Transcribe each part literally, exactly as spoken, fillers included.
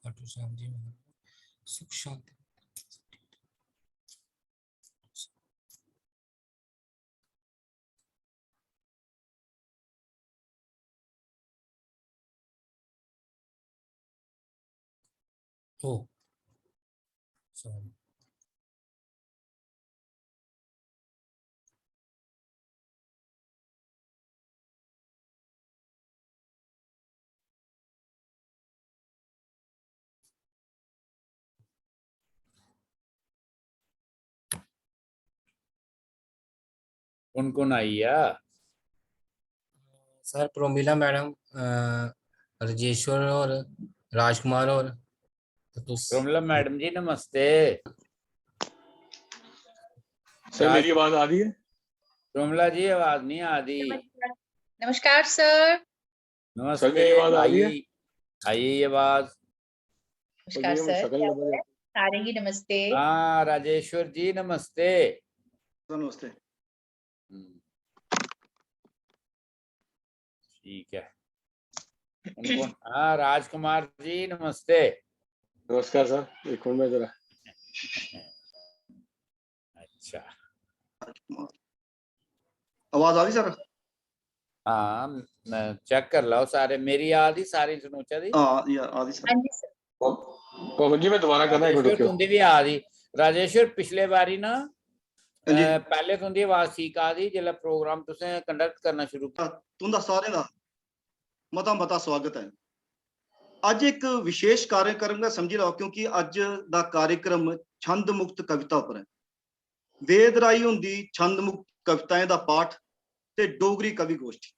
खाटू श्याम जी महाराज, सुख शांति। Oh, sorry. कौन कौन आई गया? सर, प्रोमिला मैडम, अ, राजेश्वर और राजकुमार और, तो तुस- प्रोमिला मैडम जी, नमस्ते। सर, राज- मेरी आवाज आ रही है? प्रोमिला जी, आवाज नहीं आ रही। नमस्कार, नमस्कार सर। नमस्ते, सर, मेरी आवाज आ रही है? आई, आई आवाज। नमस्कार सर, क्या हाल है? सारें गी नमस्ते। हाँ, राजेश्वर जी, नमस्ते। सर, नमस्ते। हम्म। ठीक है। कौन कौन? हाँ, राजकुमार जी, नमस्ते। नमस्कार सर, एक मिनट में जरा। अच्छा। आवाज आ रही सर? हाँ, मैं चेक कर लो सारे। मेरी आ रही, सारी सनोचा दी? हाँ, ये आ रही सर। हाँ जी सर। पवन जी, मैं दोबारा करना, एक मिनट राजेश्वर, रुकियो। तुंदी भी आ रही। राजेश्वर, पिछले बारी ना, हाँ जी। अ, पैह्ले तुंदी आवाज ठीक आ दी, जिसलै प्रोग्राम तुसें कंडक्ट करना शुरू कीता। तुंदा सारें दा मता मता स्वागत ऐ। अज्ज इक विशेष कार्यक्रम गै समझी लैओ, क्योंकि अज्ज दा कार्यक्रम छंद मुक्त कविता उप्पर ऐ। वेद राही हुंदी छंद मुक्त कविताएं दा पाठ ते डोगरी कवि गोश्ठी।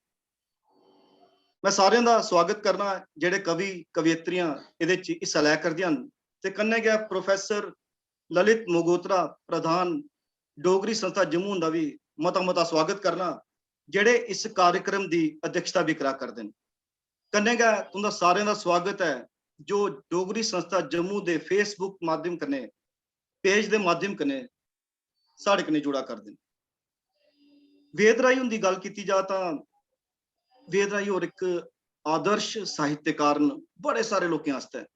मैं सारें दा स्वागत करना, जेह्ड़े कवि कवयित्रियां एह्दे च हिस्सा लै करदियां न, ते कन्नै गै प्रोफेसर ललित मगोत्रा, प्रधान डोगरी संस्था जम्मू हुंदा बी मता मता स्वागत करना, जेह्ड़े इस कार्यक्रम दी अध्यक्षता बी करा करदे न। कन्नै गै तुंदा सारें दा स्वागत ऐ जो डोगरी संस्था जम्मू दे Facebook माध्यम कन्नै, पेज दे माध्यम कन्नै साढ़े कन्नै जुड़ा करदे न। वेद राही हुंदी गल्ल कीती जा तां वेद राही होर इक आदर्श साहित्यकार न बड़े सारे लोकें आस्तै।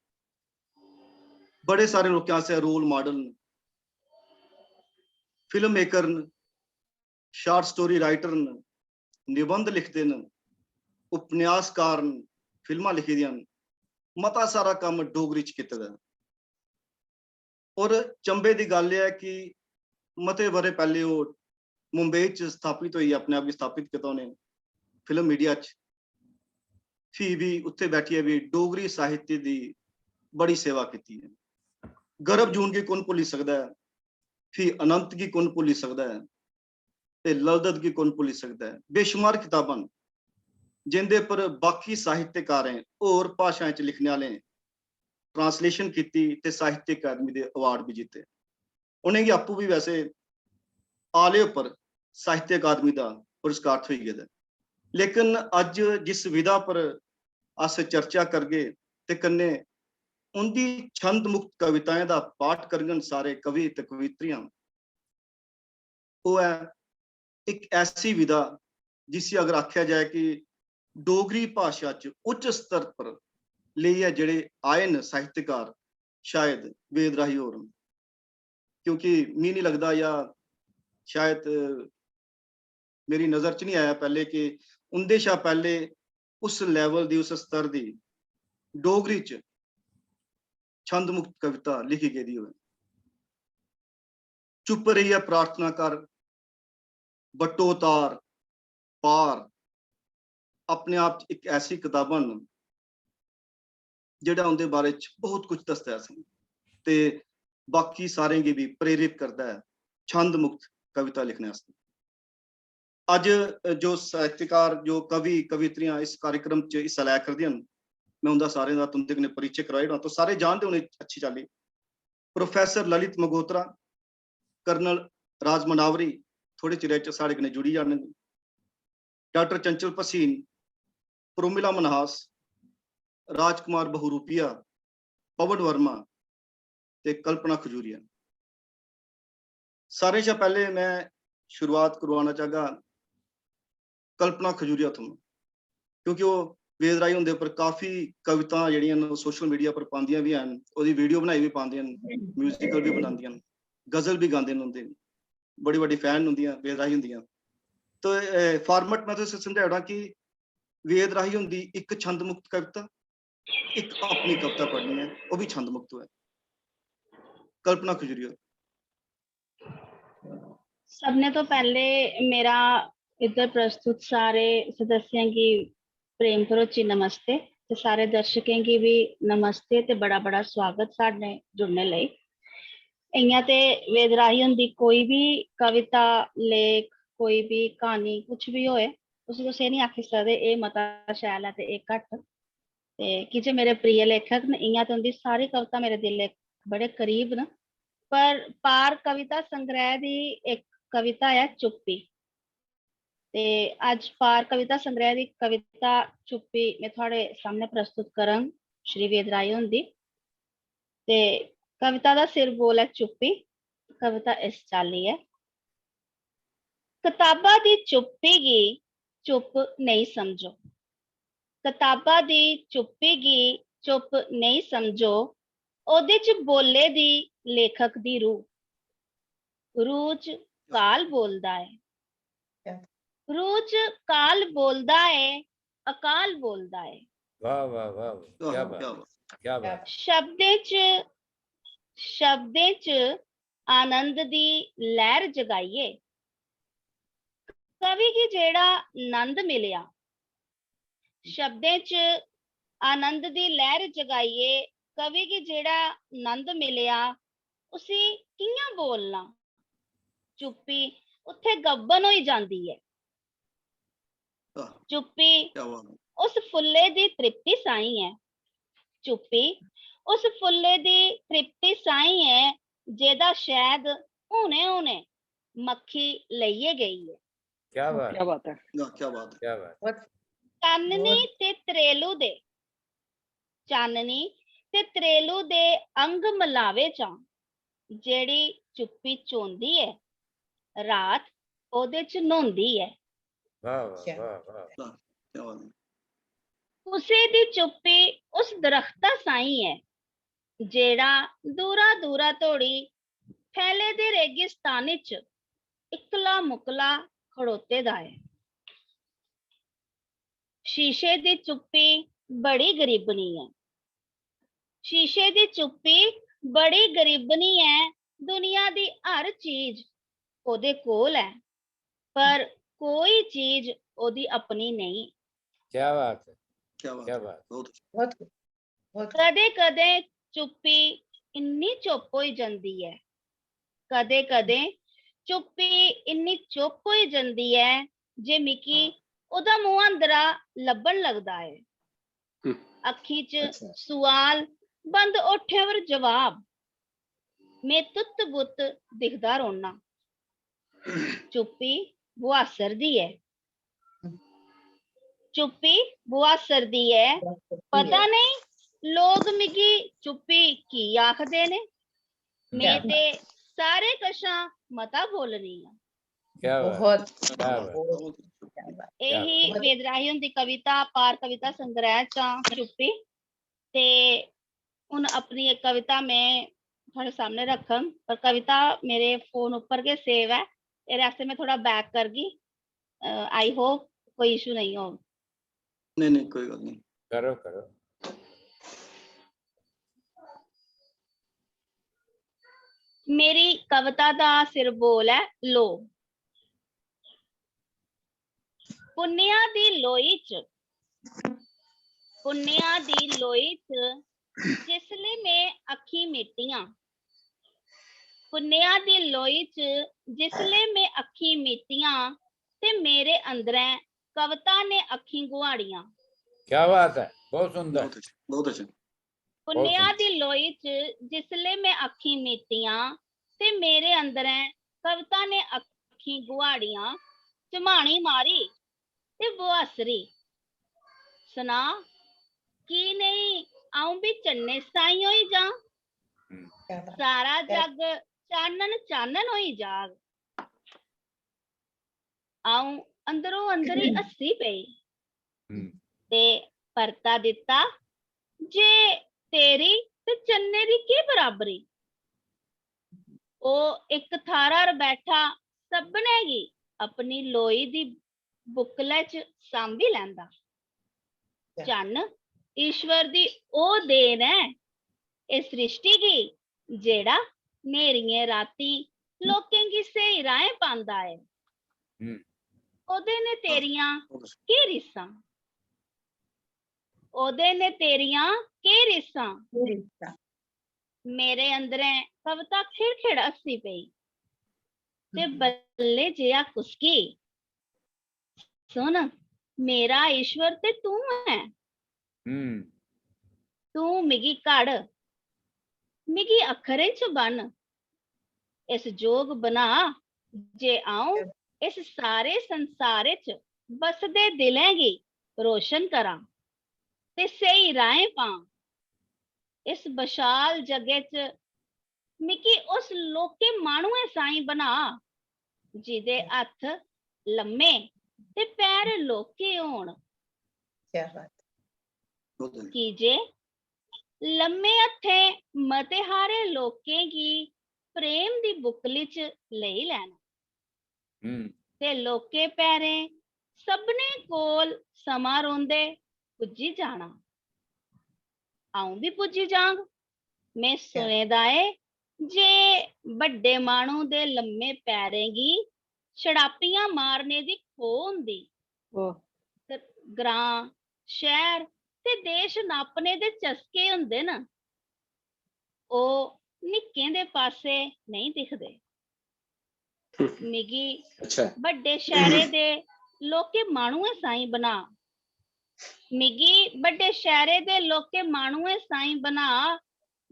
बड़े सारे लोकें आस्तै रोल मॉडल न, फिल्म मेकर न, शार्ट स्टोरी राइटर न, निबंध लिखदे न, उपन्यासकार न, फिल्मां लिखी दियां न, मता सारा कम्म डोगरी च कीते दा ऐ। और चंबे दी गल्ल एह् ऐ कि मते ब'रे पैह्ले ओह् मुंबई च स्थापत होइयै अपने आप गी स्थापत कीता उ'नें फिल्म मीडिया च। फ्ही बी उत्थै बैठियै बी डोगरी साहित्य दी बड़ी सेवा कीती ऐ। गर्भ जून गी कु'न भुल्ली सकदा ऐ, फ्ही अनंत गी कु'न भुल्ली सकदा ऐ, ते ललदत गी कु'न भुल्ली सकदा ऐ। बेशुमार कताबां न जिं'दे पर बाकी साहित्यकारें, होर भाशाएं च लिखने आह्लें ट्रांसलेशन कीती ते साहित्य अकादमी दे अवार्ड बी जित्ते। उ'नेंगी आपूं बी वैसे आले उप्पर साहित्य अकादमी दा पुरस्कार थ्होई गेदा ऐ। लेकिन अज्ज जिस विधा पर अस चर्चा करगे ते कन्नै उं'दी छंद मुक्त कविताएं दा पाठ करङन सारे कवि ते कवित्रियां, ओह् ऐ इक ऐसी विधा जिसी अगर आखेआ जाए कि डोगरी भाशा च उच्च स्तर पर लेइयै जेह्ड़े आए न साहित्यकार, शायद वेद राही होर न। क्योंकि मी निं लगदा जां शायद मेरी नजर च निं आया पैह्ले कि उं'दे शा पैह्ले उस लेवल दी, उस स्तर दी डोगरी च छंद मुक्त कविता लिखी गेदी होऐ। चुप्प रेहियै प्रार्थना कर, बट्टो तार, पार, अपने आप च इक ऐसी कताबां न जेह्ड़ा उं'दे बारे च बहुत कुछ दसदा ऐ असेंगी ते बाकी सारें गी बी प्रेरित करदा ऐ छंद मुक्त कविता लिखने आस्तै। अज्ज जो साहित्यकार, जो कवि, कवित्रियां इस कार्यक्रम च हिस्सा लै करदियां न, मैं उं'दा सारें दा तुं'दे कन्नै परिचय कराई ओड़ां। तुस सारे जानदे होने अच्छी चाल्ली। प्रोफेसर ललित मगोत्रा, कर्नल राज मंडावरी थोह्ड़े चिरै च साढ़े कन्नै जुड़ी जाङन। डाक्टर चंचल भसीन, प्रोमिला मन्हास, राजकुमार बहुरूपिया, पवन वर्मा ते कल्पना खजूरिया। सारें शा पैह्ले मैं शुरुआत करवाना चाहगा कल्पना खजूरिया थमां, क्योंकि ओह् वेद राही हुंदे उप्पर काफी कवितां जेह्ड़ियां न, सोशल मीडिया पर पांदियां बी हैन, ओह्दी वीडियो बनाई बी पांदियां न, म्यूजिकल बी बनांदियां न, गजल बी गांदे न उं'दे। बड़ी बड्डी फैन होंदियां वेद राही हुंदियां। तो फॉर्मेट में तुसें समझाई ओड़ां कि वेद राही हुंदी इक छंद मुक्त कविता, इक अपनी कविता पढ़नी ऐ, ओह् बी छंद मुक्त होऐ। कल्पना खजूरिया। सबने तो पैह्ले मेरा इद्धर प्रस्तुत सारे सदस्यें गी प्रेम भरोची नमस्ते ते सारे दर्शकें गी बी नमस्ते ते बड़ा बड़ा स्वागत साढ़े जुड़ने लेई। इ'यां ते वेद राही हुंदी कोई बी कविता, लेख, कोई बी क्हानी, कुछ बी होए, उसी तुस एह् निं आखी सकदे एह् मता शैल ऐ ते एह् घट्ट। ते की जे मेरे प्रिय लेखक न, इ'यां ते उं'दी सारी कविता मेरे दिलै बड़े करीब न। पर पार कविता संग्रह दी इक कविता ऐ चुप्पी। ते अज्ज पार कविता संग्रह दी कविता चुप्पी में थुआढ़े सामने प्रस्तुत करङ, श्री वेद राही हुंदी। ते कविता दा सिरबोल ऐ चुप्पी। कविता इस चाल्ली ऐ। कताबा दी चुप्पी गी चुप्प नेईं समझो। कताबा दी चुप्पी गी चुप्प नेईं समझो। ओह्दे च बोल्ले दी लेखक दी रूह। रूह च काल बोलदा ऐ। रूह च काल बोलदा ऐ, अकाल बोलदा ऐ। वाह वाह वाह वाह, क्या बात, क्या बात। शब्दें च, शब्दें च आनंद दी लैह्र जगाइयै कवि गी जेह्ड़ा नंद मिलेआ, शब्दें च आनंद दी लैह्र जगाइयै कवि गी जेह्ड़ा नंद मिलेआ, उसी कि'यां बोलना? चुप्पी उत्थै गब्बन होई जांदी ऐ। आह, चुप्पी क्या बात है। उस फुल्ले दी तृप्ति साहीं ऐ। चुप्पी उस फुल्ले दी तृप्ति साहीं ऐ, जेह्दा शैद हुने हुने मक्खी लेइयै गेई ऐ। क्या बात, क्या बात है। ना, क्या बात है। क्या बात। चाननी ते त्रेलू दे, चाननी ते त्रेलू दे अंग मलावे चा जेह्ड़ी चुप्पी चोंदी ऐ, रात ओह्दे च न्होंदी ऐ। वाह वाह क्या? वाह वाह। क्या बात है। कुसै दी चुप्पी उस दरख्ता साहीं ऐ जेह्ड़ा दूरा दूरा धोड़ी फैले दे रेगिस्तान च इक्कला मुक्कला खड़ोते दा ऐ। शीशे दी चुप्पी बड़ी गरीबनी ऐ। शीशे दी चुप्पी बड़ी गरीबनी ऐ। दुनिया दी हर चीज ओह्दे कोल ऐ, पर कोई चीज ओह्दी अपनी नेईं। क्या बात है, क्या बात क्या है। बात। बहुत बहुत खूब, बहुत खूब। कदें कदें चुप्पी इन्नी चुप्प होई जंदी ऐ, कदें कदें चुप्पी इन्नी चुप्प होई जंदी ऐ जे मिगी ओह्दा मूंह अंदरा लब्भन लगदा ऐ। हम्म। अक्खीं च अच्छा। सुआल, बंद ओठें पर जवाब। में तुत्त बुत्त दिखदा रौह्ना। चुप्पी बुहासर दी ऐ। चुप्पी बुहासर दी ऐ। पता नेईं लोक मिगी चुप्पी की आखदे ने। में ते सारे कशा मता बोलनी आं। क्या बात। बहुत क्या बात। बहुत क्या बात। एही बात। वेद राही हुंदी कविता पार कविता संग्रह चा चुप्पी। ते हुन अपनी इक कविता में थुआढ़े सामने रखङ, पर कविता मेरे फोन उप्पर गै सेव ऐ, एह्दे आस्तै में थोह्ड़ा बैक करगी। आई होप कोई इशू नेईं होग। नहीं, नहीं, कोई गल्ल नहीं। करो करो। मेरी कविता दा सिरबोल ऐ लो। पुन्नेआ दी लोई च, पुन्नेआ दी लोई च जिसलै में अक्खीं मीटियां, पुन्नेआ दी लोई च जिसलै में अक्खीं मीटियां ते मेरे अंदरें कविता ने अक्खीं गुहाड़ियां। क्या बात है, बहुत सुंदर। बहुत अच्छा, बहुत अच्छा। पुन्नेआ सुंदर। दी लोई च जिसलै में अक्खीं मीटियां ते मेरे अंदरें कविता ने अक्खीं गुहाड़ियां, झमानी मारी ते बुहासरी। सना, की नेईं अ'ऊं बी चन्ने साईं होई जां? हम्म। क्या बात। सारा जग चानन चानन होई जाग। अ'ऊं अंदरो अंदर ही हस्सी पेई हम्म। ते परता दित्ता जे तेरी ते चन्नै दी केह् बराबरी? ओह् इक थाह्रा 'र बैठा सभनें गी अपनी लोई दी बुक्कलै च सांभी लैंदा। चन्न ईश्वर दी ओह् देन ऐ इस सृष्टि गी, जेह्ड़ा न्हेरियें रातीं लोकें गी स्हेई राहें पांदा ऐ। हम्म। ओह्दे ने तेरियां केह् रीसां? ओह्दे ने तेरियां केह् रीसां? मेरे अंदरें कविता खिड़खिड़ हस्सी पेई ते बल्ले जेहा कुसकी। सुन, मेरा ईश्वर ते तूं ऐ। हम्म। तूं मिगी घड़, मिगी अक्खरें च बन्न। इस जोग बना जे अ'ऊं इस सारे संसारे च बसदे दिलें गी रोशन करां ते स्हेई राहें पां। इस बशाल जगे च मिगी उस लोके माह्नुए साईं बना, जिदे हत्थ लम्मे ते पैर लोके होन। क्या बात। की जे लम्मे हत्थें मते हारे लोकें गी प्रेम दी बुक्कली च लेई लैना। हम्म। ते लोके पैरें सभनें कोल समां रौंह्दे पुज्जी जाना। अ'ऊं बी पुज्जी जांग। में सुने दा ऐ जे बड्डे माह्नू दे लम्मे पैरें गी छड़ापियां मारने दी खो होंदी। ओह। ग्रां, शैह्र ते देश नापने दे चस्के होंदे न। ओह् निक्कें दे पास्सै नेईं दिखदे। मिगी अच्छा। बड्डे शैह्रे दे लौह्के माह्नुएं साहीं बना। मिगी बड्डे शैह्रे दे लौह्के माह्नुएं साहीं बना।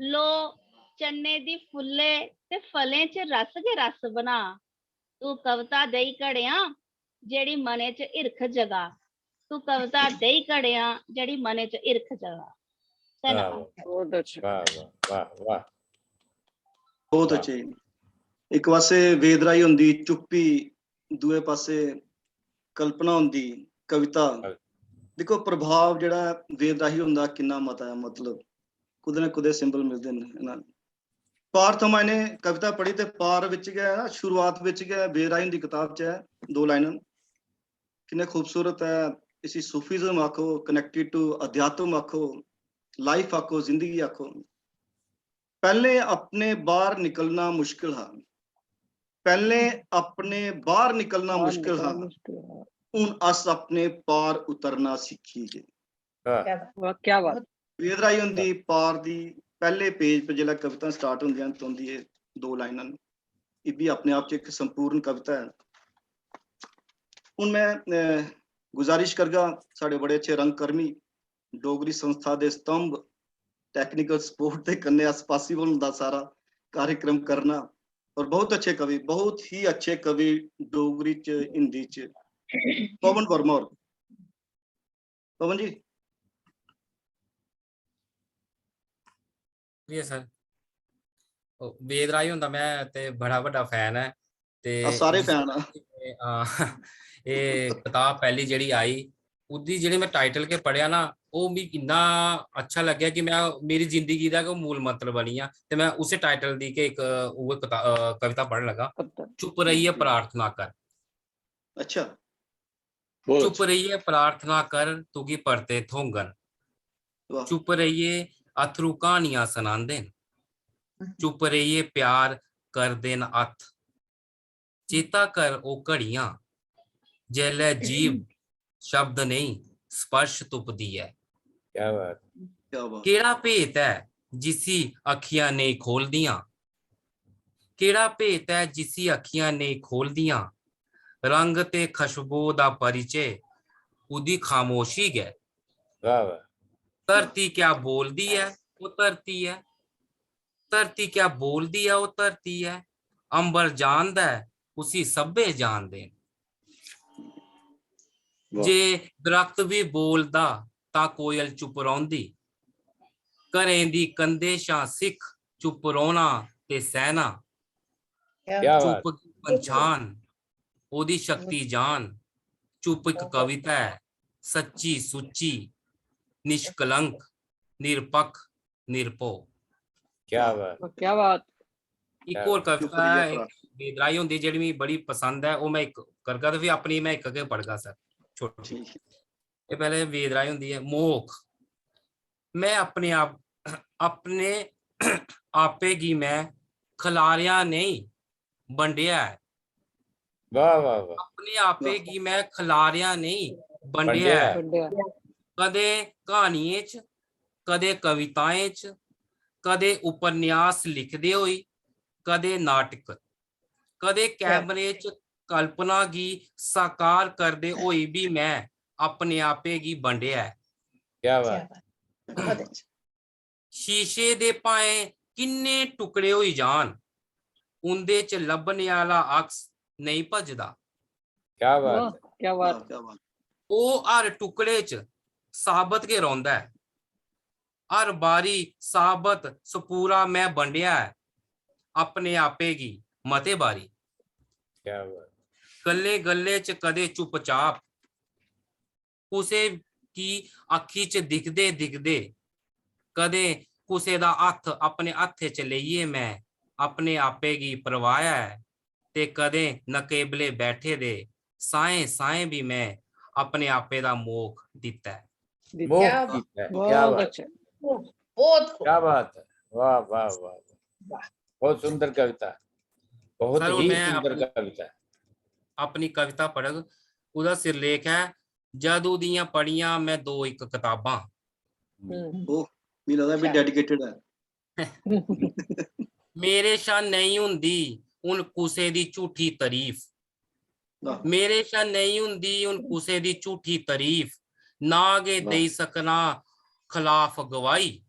लो, चन्नै दी फुल्ले ते फलें च रस गै रस बना। तू कविता देई घड़ेआं, जेह्ड़ी मनै च हिरख जगा। तू कविता देई घड़ेआं, जेह्ड़ी मनै च हिरख जगा। धन्नवाद। वाह, बहुत अच्छा। वाह, वाह, वाह, वाह। बहुत वाह। अच्छे। इक पास्सै वेद राही होंदी चुप्पी, दूए पास्सै कल्पना होंदी कविता। कविता। दिक्खो, प्रभाव जेह्ड़ा वेद राही होंदा किन्ना मता ऐ, मतलब कुतै ना कुतै symbol मिलदे न, है ना। पार थमां इ'नें कविता पढ़ी ते पार बिच गै, शुरुआत बिच गै वेद राही हुंदी कताब च ऐ, दो लाइनां न। किन्ने खूबसूरत ऐ, इसी Sufism आखो, connected to अध्यात्म आखो, life आखो, जिंदगी आखो। पैह्लें अपने बाह्र निकलना मुश्किल हा, पैह्लें अपने बाह्र निकलना बाहर मुश्किल निकलना हा, मुश्किल हा। हून अस अपने पार उतरना सिक्खी गे। वाह। क्या बात। वाह, क्या बात। वेद राही हुंदी पार दी पैह्ले पेज पर जिसलै कविता start होंदियां न, तुं'दी एह् दो लाइनां न, एह् बी अपने आप च इक संपूर्ण कविता ऐ। हून में, अ, गुजारिश करगा साढ़े बड़े अच्छे रंगकर्मी, डोगरी संस्था दे स्तंभ, technical support दे कन्नै अस possible होंदा सारा कार्यक्रम करना। और बहुत अच्छे कवि, बहुत ही अच्छे कवि डोगरी च, हिंदी च, पवन वर्मा होर। पवन जी। शुक्रिया सर। ओ, वेद राही हुंदा में ते बड़ा बड्डा fan ऐ ते अस सारे जिस fan आं। हां, एह् कताब पैह्ली जेह्ड़ी आई, ओह्दी जेह्ड़ी में title गै पढ़ेआ ना, ओह् मिगी इन्ना अच्छा लग्गेआ कि में, मेरी जिंदगी दा गै मूल मंत्र बनी गेआ ते में उस्सै title दी गै इक, उ'ऐ कता-, अ, कविता पढ़न लगा। कविता। चुप रहियै प्रार्थना कर। अच्छा। बहुत चुप अच्छा। रहियै प्रार्थना कर, तुगी परते थ्होंगन। वाह। चुप रहियै अत्थरू क्हानियां सनांदे न। चुप रहियै प्यार करदे न हत्थ। चेता कर ओह् घड़ियां, जेल्लै जीभ शब्द नेईं, स्पर्श तुपदी ऐ। क्या बात। क्या बात। केह्ड़ा भेत ऐ जिसी अक्खियां नेईं खोलदियां? केह्ड़ा भेत ऐ जिसी अक्खियां नेईं खोलदियां? रंग ते खशबू दा परिचे, उ'दी खामोशी गै। वाह, वाह। धरती क्या बोलदी ऐ, ओह् धरती ऐ। धरती क्या बोलदी ऐ, ओह् धरती ऐ। अंबर जानदा ऐ, उसी सब्भे जानदे न। वाह। जे दरख्त बी बोलदा, तां कोयल चुप रौंह्दी। घरें दी कंधें शा सिक्ख चुप रौह्ना ते सैह्ना। क्या क्या बात। बात। चुप गी पंछान, ओह्दी शक्ति जान। चुप इक कविता ऐ, सच्ची सुच्ची। निष्कलंक, निरपक्ख, निरभो। क्या बात। क्या बात। इक होर कविता ऐ, इक वेदराई हुंदी, जेह्ड़ी मिगी बड़ी पसंद ऐ, ओह् में इक करगा ते फ्ही अपनी में इक गै पढ़गा सर, छोटी। ठीक ऐ। एह् पैह्ले वेदराई हुंदी ऐ। मोख। में अपने आप, अपने आपे गी में खलारेआ नेईं, बंडेआ ऐ। वाह वाह वाह। अपने आपे गी में खलारेआ नेईं, बंडेआ बंडेआ ऐ। ऐ। बंडेआ। कदें क्हानियें च, कदें कविताएं च, कदें उपन्यास लिखदे होई, कदें नाटक, कदें कैमरे च कल्पना गी साकार करदे होई बी में अपने आपे गी बंडेआ ऐ। क्या बात। बहुत अच्छा। शीशे दे भाएं किन्ने टुकड़े होई जान, उं'दे च लब्भने आह्ला अक्स नेईं भजदा। क्या वाह, बात। क्या बात। क्या बात। ओह् हर टुकड़े च साबत गै रौंह्दा ऐ। हर बारी साबत सपूरा में बंडेआ ऐ अपने आपे गी मते बारी। क्या बात। गल्लें गल्लें च कदें चुपचाप, कुसै गी अक्खी च दिखदे दिखदे, कदें कुसै दा हत्थ अपने हत्थै च लेइयै में अपने आपे गी परवाया ऐ, ते कदें नकेबले बैठे दे साहें साहें बी में अपने आपे दा मोख दित्ता ऐ। मोख क्या दित्ता है। बहुत क्या बात। अच्छा। बहुत खूब। क्या बात है। वाह वाह वाह वाह। बहुत सुंदर कविता। बहुत सर, ही मैं सुंदर अपनी- कविता। अपनी कविता पढ़ग, ओह्दा सिरलेख ऐ जदू दियां पढ़ियां में दो इक कताबां। हम्म। ओह, मिगी लगदा भी अच्छा। डेडिकेटेड है। मेरे शा नेईं हुंदी हुन कुसै दी झूठी तरीफ। वाह। मेरे शा नेईं हुंदी हुन कुसै दी झूठी तरीफ, ना गै वाह। देई सकना खलाफ गवाही।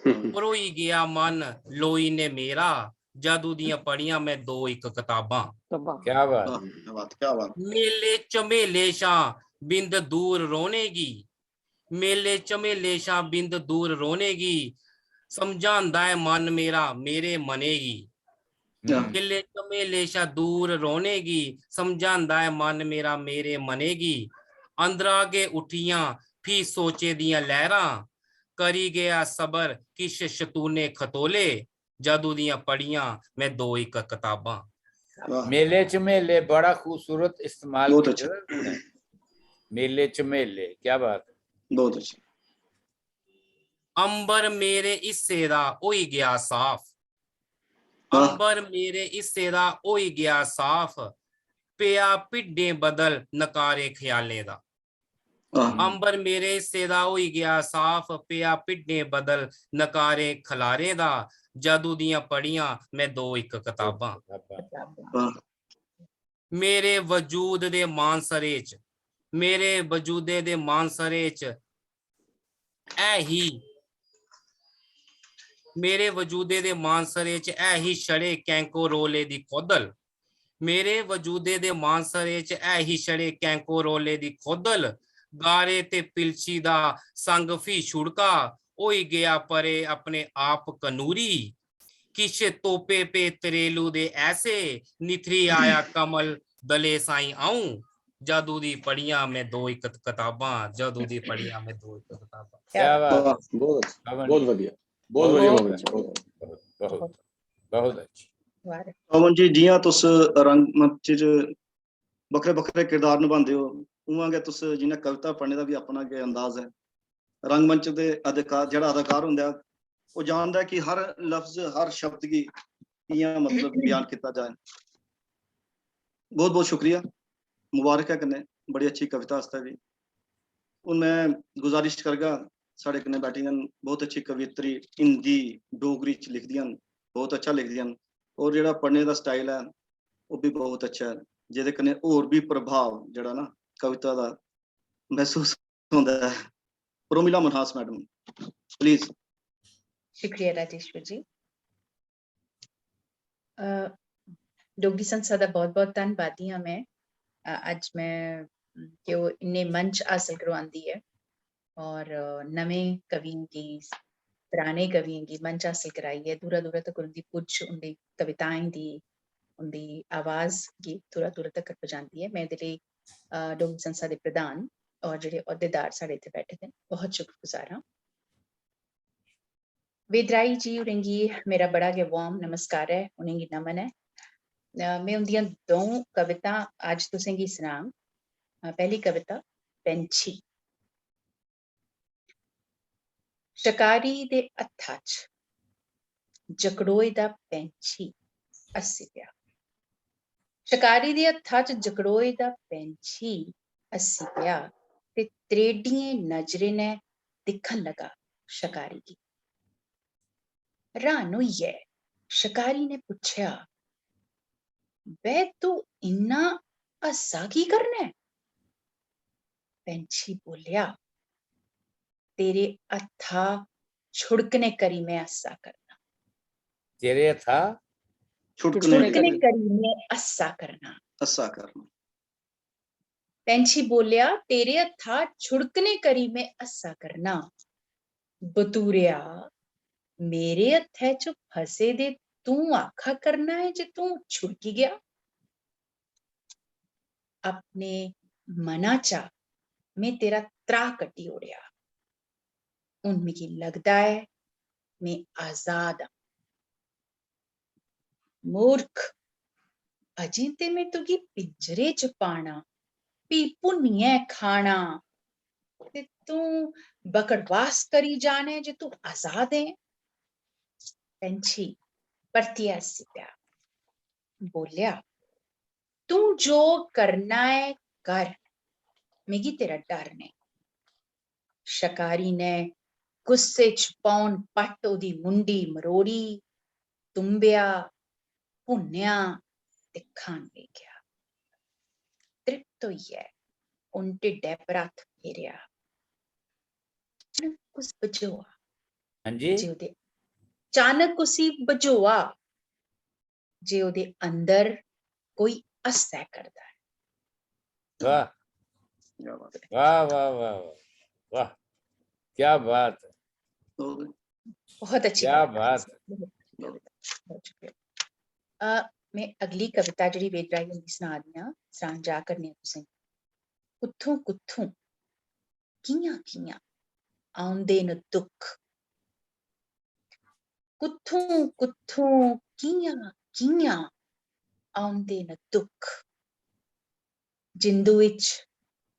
हम्म। भरोई गेआ मन लोई ने मेरा, जदू दियां पढ़ियां में दो इक कताबां। तब्बा। क्या बात। वाह, क्या बात, क्या बात। मेले झमेले शा बिंद दूर रौह्ने गी, मेले झमेले शा बिंद दूर रौह्ने गी समझांदा ऐ मन मेरा मेरे मने गी। क्या? मेले झमेले शा दूर रौह्ने गी समझांदा ऐ मन मेरा मेरे मने गी। अंदरा गै उट्ठियां फ्ही सोचे दियां लैह्रां, करी गेआ सबर किश शतूने खतोले, जदू दियां पढ़ियां में दो इक कताबां। वाह। मेले च मेले बड़ा खूबसूरत इस्तेमाल बहुत कीते अच्छा। दा तुमने। मेले च मेले, क्या बात है। बहुत अच्छा। अंबर मेरे हिस्से दा होई गेआ साफ, वाह। अंबर मेरे हिस्से दा होई गेआ साफ, पेआ भिड्डें बदल नकारे ख्यालें दा। वाह। अंबर मेरे हिस्से दा होई गेआ साफ, पेआ भिड्डें बदल नकारे खलारें दा, जदू दियां पढ़ियां में दो इक कताबां। वाह। मेरे वजूद दे मानसरे च, मेरे वजूदे दे मानसरे च ऐ ही, मेरे वजूदे दे मानसरे च ऐ ही छड़े कैंको रोले दी खोदल। मेरे वजूदे दे मानसरे च ऐ ही छड़े कैंको रोले दी खोदल। गारे ते पिलछी दा संग फ्ही छुड़का, होई गेआ परे अपने आप कनूरी। किश तोपे पे तरेलू दे ऐसे, निथरी आया कमल दले साईं अ'ऊं। जदू दी पढ़ियां में दो इक कताबां, जदू दी पढ़ियां में दो इक कताबां। क्या बात। वाह, बहुत अच्छा, पवन बहुत जी। बढ़िया, बहुत बढ़िया बहुत हो गया। अच्छा। बहुत, बहुत, बहुत अच्छी। वाह रे। पवन जी, जियां तुस रंगमंच च बक्खरे बक्खरे किरदार निभांदे हो, उ'आं गै तुस जियां कविता पढ़ने दा भी अपना गै अंदाज ऐ। रंगमंच दे अदाकार, जेह्ड़ा अदाकार होंदा ऐ, ओह् जानदा ऐ कि हर लफ्ज, हर शब्द गी कि'यां मतलब बयान कीता जाए। बहुत बहुत शुक्रिया, मुबारक ऐ कन्नै बड़ी अच्छी कविता आस्तै बी। हून मैं गुजारिश करगा, साढ़े कन्नै बैठी दियां न बहुत अच्छी कवियत्री, हिंदी डोगरी च लिखदियां न, बहुत अच्छा लिखदियां न, और जेह्ड़ा पढ़ने दा स्टाइल ऐ ओह् बी बहुत अच्छा ऐ, जेह्दे कन्नै होर बी प्रभाव जेह्ड़ा ना कविता दा महसूस होंदा ऐ। Promila Manhas madam, please. शुक्रिया राजेश्वर जी। अ, डोगरी संस्था दा बहुत-बहुत धन्नवादी आं मैं। अ, अज्ज मैं, उम, कि ओह् इन्ने मंच हासल करोआंदी ऐ और, अ, नमें कवियें गी, पराने कवियें गी मंच हासल कराइयै दूरा-दूरा तक उं'दी पुज्ज, उं'दी कविताएं दी, उं'दी आवाज गी दूरा-दूरा तक पजांदी ऐ। मैं एह्दे लेई, अ, डोगरी संस्था दे प्रधान और जेह्ड़े औह्देदार साढ़े इत्थै बैठे दे न, बहुत शुक्रगुजार आं। वेदराई जी होरें गी मेरा बड़ा गै वार्म नमस्कार ऐ, उ'नेंगी नमन ऐ। अ, में उं'दियां द'ऊं कवितां अज्ज तुसें गी सनाङ। अ, पैह्ली कविता पैंछी। शकारी दे हत्था च जकड़ोए दा पैंछी हस्सी पेआ। शकारी दे हत्था च जकड़ोए दा पैंछी हस्सी पेआ ते त्रेडियें नजरें नै दिक्खन लगा शकारी गी। र्हान होइयै शकारी ने पुच्छेआ, "बे, तू इन्ना हस्सा की करना ऐ?" पैंछी बोलेआ, "तेरे हत्था छुड़कने करी में हस्सा करना।" तेरे हत्था छुड़कने छुड़कने करी में हस्सा करना। हस्सा करना। पैंछी बोलेआ, "तेरे हत्था छुड़कने करी में हस्सा करना। बतूरेआ, मेरे हत्थै च फसे दे तूं आखा करना ऐ जे तूं छुड़की गेआ। अपने मना चा में तेरा त्राह् कड्ढी ओड़ेआ। हून मिगी लगदा ऐ में आजाद आं।" मूर्ख, अजें ते में तुगी पिंजरे च पाना, फ्ही भुन्नियै खाना, ते तूं बकड़वास करी जाने जे तूं आजाद ऐं। पैंछी परतियै हस्सी पेआ, बोलेआ, "तूं जो करना ऐ कर, मिगी तेरा डर नेईं।" शकारी ने गुस्से च पौन पट्ट ओह्दी मुंडी मरोड़ी, तुम्बेआ, भुन्नेआ ते खान लेई गेआ। तृप्त होइयै उन ढिड्डै पर हत्थ फेरेआ। अचानक उस बझोआ हां जी जे ओह्दे, अचानक उसी बझोआ जे ओह्दे अंदर कोई हस्सै करदा ऐ। वाह क्या बात है। वाह वाह वाह वाह वाह, क्या बात है। तो बहुत अच्छी क्या कविता। बात है। बहुत शुक्रिया, बहुत शुक्रिया। अ, में अगली कविता जेह्ड़ी वेदराई हुंदी सना दी आं, सनान जा करनी आं तुसें। कुत्थों कुत्थों कि'यां कि'यां औंदे न दुख, कुत्थों कुत्थों कि'यां कि'यां औंदे न दुख, जिंदू इच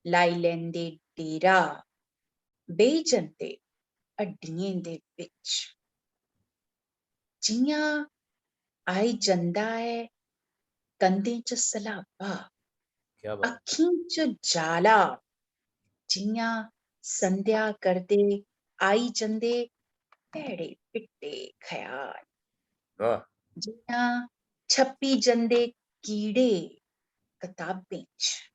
लाई लैंदे डेरा, बेही जंदे हड्डियें दे बिच। जि'यां आई जंदा ऐ कंधें च सलाबा, क्या बात। अक्खीं च जाला, जि'यां संध्या करदे आई जंदे भैड़े भिट्टे ख्याल, वाह। जि'यां छप्पी जंदे कीड़े कताबें च,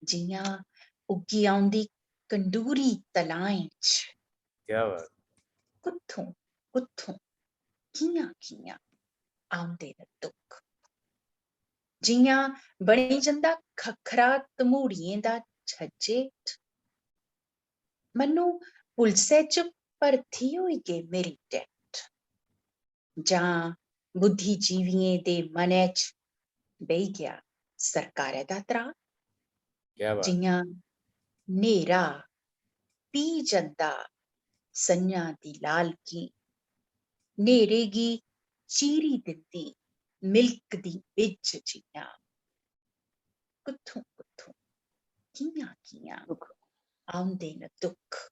जि'यां उग्गी औंदी कंडूरी तलाएं च। क्या बात। कुत्थों कुत्थों कि'यां कि'यां औंदे न दुख, जि'यां बनी जंदा खक्खरा तमूड़ियें दा छज्जे च। मन्नो पुलसै च भर्थी होई गे मेरी टैट, जां बुद्धिजीवियें दे मनै च बेही गेआ सरकारै दा त्राह्। क्या बात। जि'यां न्हेरा पी जंदा संञा दी लालकी, न्हेरे गी चीरी दिंदी मिल्क दी बिज्ज जि'यां। कुत्थों कुत्थों कि'यां कि'यां औंदे न दुख,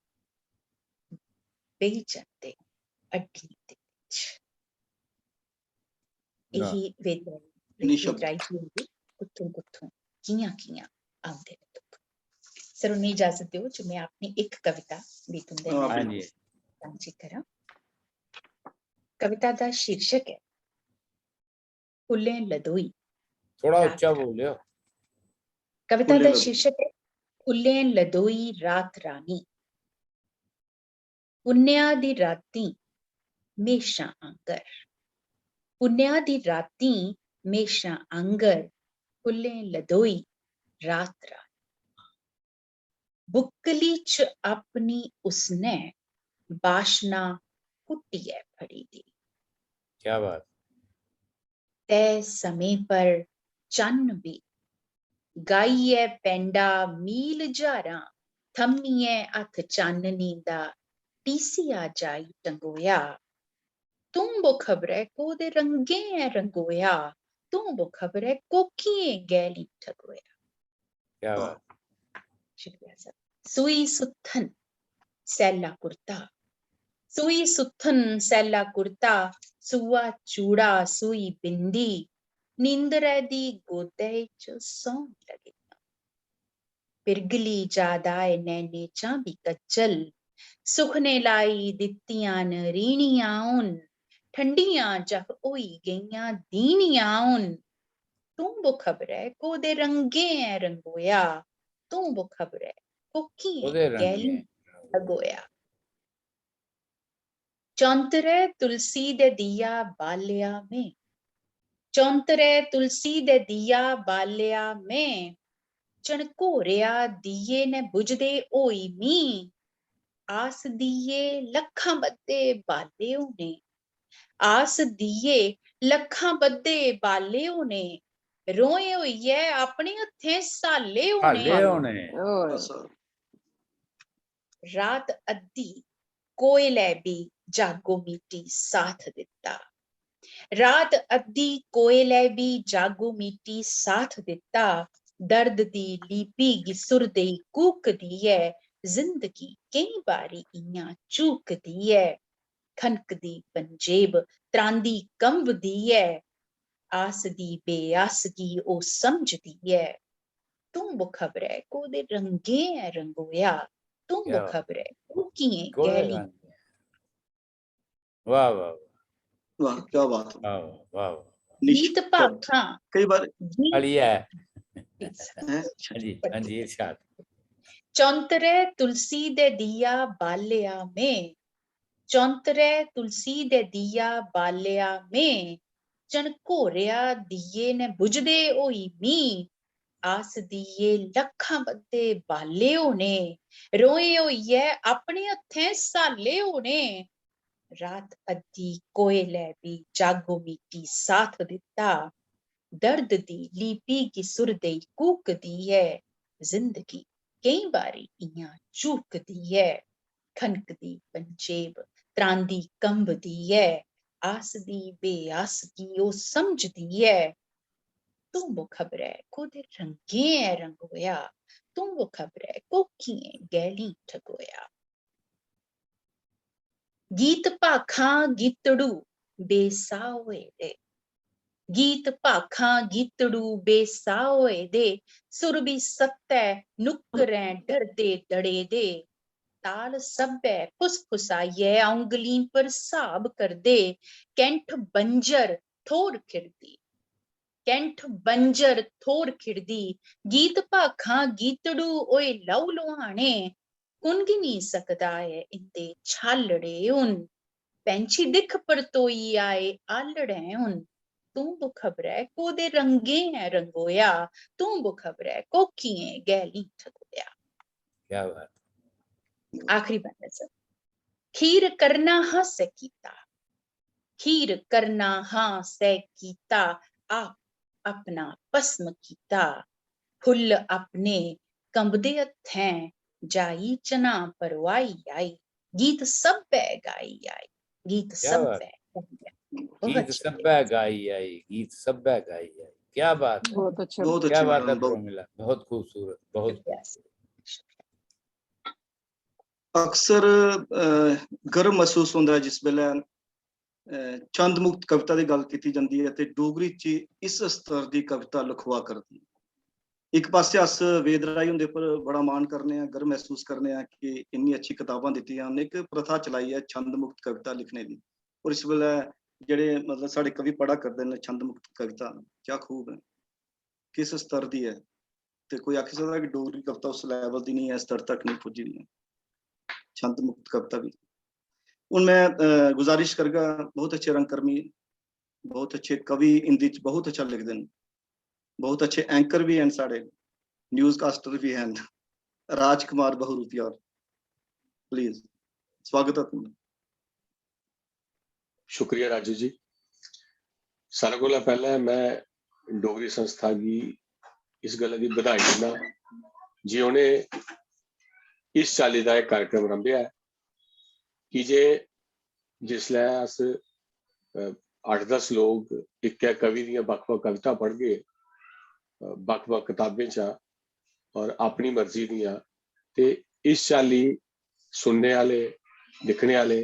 बेही जंदे अड्डियें दे बिच। वाह। एही वेदराई, इन्नी शब्द। वेदराई जी हुंदी कुत्थों कुत्थों कि'यां कि'यां औंदे न दुख। सर, उ'नें इजाजत देओ जो में अपनी इक कविता भी तुं'दे हां, नाल हां जी। सांझी करां। कविता दा शीर्षक ऐ फुल्लें लदोई थोड़ा रात उच्चा रानी। बोलियो। कविता फुल्लें दा लदोई। शीर्षक ऐ फुल्लें लदोई रात रानी। पुन्नेआ दी रातीं म्हेशां आंगर, पुन्नेआ दी रातीं म्हेशां आंगर, फुल्लें लदोई रात रानी। बुक्कली च अपनी उसनै बाशना कुट्टियै फड़ी दी। क्या बात। तय समें पर चन्न बी गाइयै पैंडा मील ज्हारां, थम्मियै हत्थ चाननी दा, टीसिया जाई टंगोआ। तूं बो खबरै कोह्दे रंगें ऐ रंगोआ, तूं बो खबरै कोह्कियें गैली ठगोआ। क्या बात। शुक्रिया सर। सूई सुत्थन सैल्ला कुर्ता, सूई सुत्थन सैल्ला कुर्ता, सूआ चूड़ा सूई बिंदी, नींदरै दी गोदै च सौं लगी। पिरगली जा दा ऐ नैनें चा बी कज्जल, सुखने लाई दित्तियां न रीह्नियां हून, ठंडियां जह होई गेइयां दीह्नियां हून। तूं बो खबरै कोह्दे रंगें ऐ रंगोआ, तूं बो खबरै कोह्कियें ओह्दे गैली रंगें लगोआ। चौंतरै तुलसी दे दिया बालेआ में, चौंतरै तुलसी दे दिया बालेआ में, झनकोरेआ दिये ने बुझदे होई मी, आस दिये लक्खां बद्धे बाले होने, आस दिये लक्खां बद्धे बाले होने, रोए होइयै अपने हत्थें साले होने। हाले होने। होर। रात अद्धी कोयलै बी जागो मिट्टी साथ दित्ता। रात अद्धी कोयलै बी जागो मिट्टी साथ दित्ता। दर्द दी लीपी गी सुर देई कूकदी ऐ। जिंदगी केईं बारी इ'यां चूकदी ऐ। खनकदी पंजेब त्रांदी कंबदी ऐ। आस दी बेआसगी ओह् समझदी ऐ। तूं बो खबरै कोह्दे रंगें ऐ रंगोआ, तूं क्या बो बात। खबरै कोह्कियें कोह्दे गैली। रंग? वाह, वाह, वाह, क्या बात है। वाह, वाह, वाह, वाह। निश्चित। गीत भाखां कई बार गीत अली है। हैं? हाँ जी, हाँ जी, इरशाद। चौंतरै तुलसी दे दिया बालेआ में, चौंतरै तुलसी दे दिया बालेआ में, झनकोरेआ दिये ने बुझदे होई मी, आस दिये लक्खां बद्धे बाले होने, रोए होइयै अपने हत्थें साले होने। रात अद्धी कोयलै बी जागो मिट्टी साथ दित्ता, दर्द दी लीपी गी सुर देई कूकदी ऐ। जिंदगी केईं बारी इ'यां चूकदी ऐ। खनकदी पंजेब त्रांदी कंबदी ऐ। आस दी बेआसगी ओह् समझदी ऐ। तूं बो खबरै कोह्दे रंगें ऐ रंगोआ, तूं बो खबरै कोह्कियें गैलीं ठगोआ। गीत भाखां गीतड़ू बेसाह् होए दे, गीत भाखां गीतड़ू बेसाह् होए दे, सुर बी सत्तै नुक्करैं डरदे दड़े दे। ताल सब्भै फुसफुसाइयै औंगलीं पर स्हाब करदे, कैंठ बंजर थोर खिड़दी, कैंठ बंजर थोर खिड़दी। गीत भाखां गीतड़ू होए लहू लुहाने, कु'न गिनी सकदा ऐ इं'दे छालड़े हुन। पैंछी दिक्ख परतोई आए आलड़ै हुन। तूं बो खबरै कोह्दे रंगें ऐ रंगोआ, तूं बो खबरै कोह्कियें गैलीं ठगोआ। क्या बात। आखिरी बंद ऐ सर। खीर करना हा सै कीता, खीर करना हा सै कीता, आप अपना भस्म कीता। फुल्ल अपने कंबदे हत्थें जाई चन्हां परवाही आई। गीत सब्भै गाई आई, गीत क्या बात। सब्भै गाई आई। बहुत गीत शुक्रिया। सब्भै गाई आई, गीत सब्भै गाई आई। क्या बात है, बहुत अच्छा। बहुत क्या अच्छी बात है मैडम, बहुत प्रोमिला, बहुत खूबसूरत, बहुत शुक्रिया। अक्सर अ, गर्व महसूस होंदा ऐ जिस बेल्लै अ, छंद मुक्त कविता दी गल्ल कीती जंदी ऐ ते डोगरी च इस स्तर दी कविता लखोआ करदी ऐ। इक पासै अस वेद राही हुंदे पर बड़ा मान करने आं, गर्व महसूस करने आं कि इन्नी अच्छी कताबां दित्तियां, उ'नें इक प्रथा चलाई ऐ छंद मुक्त कविता लिखने दी। और इस बेल्लै जेह्ड़े मतलब साढ़े कवि पढ़ा करदे न छंद मुक्त कविता, क्या खूब ऐ, किस स्तर दी ऐ। ते कोई आखी सकदा कि डोगरी कविता उस लेवल दी निं ऐ, स्तर तक निं पुज्जी दी ऐ छंद मुक्त कविता बी। हून में अ, गुजारिश करगा, बहुत अच्छे रंगकर्मी, बहुत अच्छे कवि हिंदी च बहुत अच्छा लिखदे न, बहुत अच्छे एंकर बी हैन साढ़े, न्यूज़कास्टर बी हैन, राजकुमार बहुरूपिया होर, प्लीज, स्वागत ऐ तुं'दा। शुक्रिया राजू जी। सारें कोला पैह्लें में डोगरी संस्था गी इस गल्ला दी बधाई दिन्ना जे उ'नें इस चाल्ली दा इक कार्यक्रम रंभेआ ऐ। की जे जिसलै अस, अ, अट्ठ दस लोक इक्कै कवि दियां बक्ख-बक्ख कविता पढ़गे, अ, बक्ख-बक्ख कताबें चा और अपनी मर्जी दियां, ते इस चाल्ली सुनने आह्ले, दिक्खने आह्ले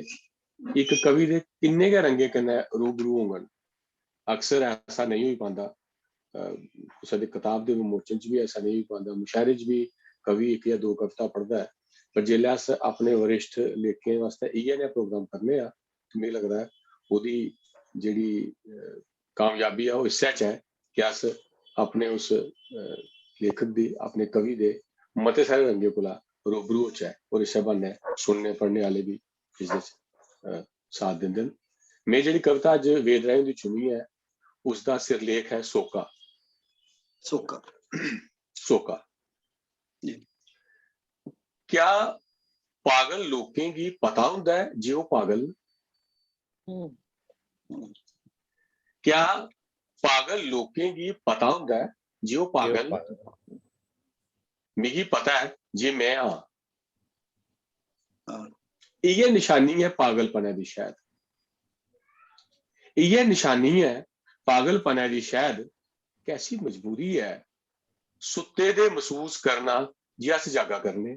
इक कवि दे किन्ने गै रंगें कन्नै रूबरू होङन। अक्सर ऐसा नेईं होई पांदा, अ, कुसै दी कताब दे विमोचन च बी ऐसा नेईं होई पांदा, मुशायरे च बी कवि इक जां दो कविता पढ़दा ऐ, पर जेल्लै अस अपने वरिष्ठ लेखकें आस्तै इ'यै नेहा प्रोग्राम करने आं, ते मिगी लगदा ऐ ओह्दी जेह्ड़ी, अ, कामयाबी ऐ, ओह् इस्सै च ऐ कि अस अपने उस, अ, लेखक दी, अपने कवि दे मते सारे रंगें कोला रूबरू होचै और इस्सै ब्हानै सुनने, पढ़ने आह्ले बी इसदे च, अ, साथ दिंदे न। में जेह्ड़ी कविता अज्ज वेद राय हुंदी चुनी ऐ, उसदा सिरलेख ऐ सोका। सोका। सोका। जी। क्या पागल लोकें गी पता होंदा ऐ जे ओह् पागल न? हम्म। क्या पागल लोकें गी पता होंदा ऐ जे ओह् पागल न? पागल। मिगी पता ऐ जे में आं। हां। इ'यै निशानी ऐ पागलपनै दी शायद। इ'यै निशानी ऐ पागलपनै दी शायद। कैसी मजबूरी ऐ सुत्ते दे मसूस करना जे अस जागा करने।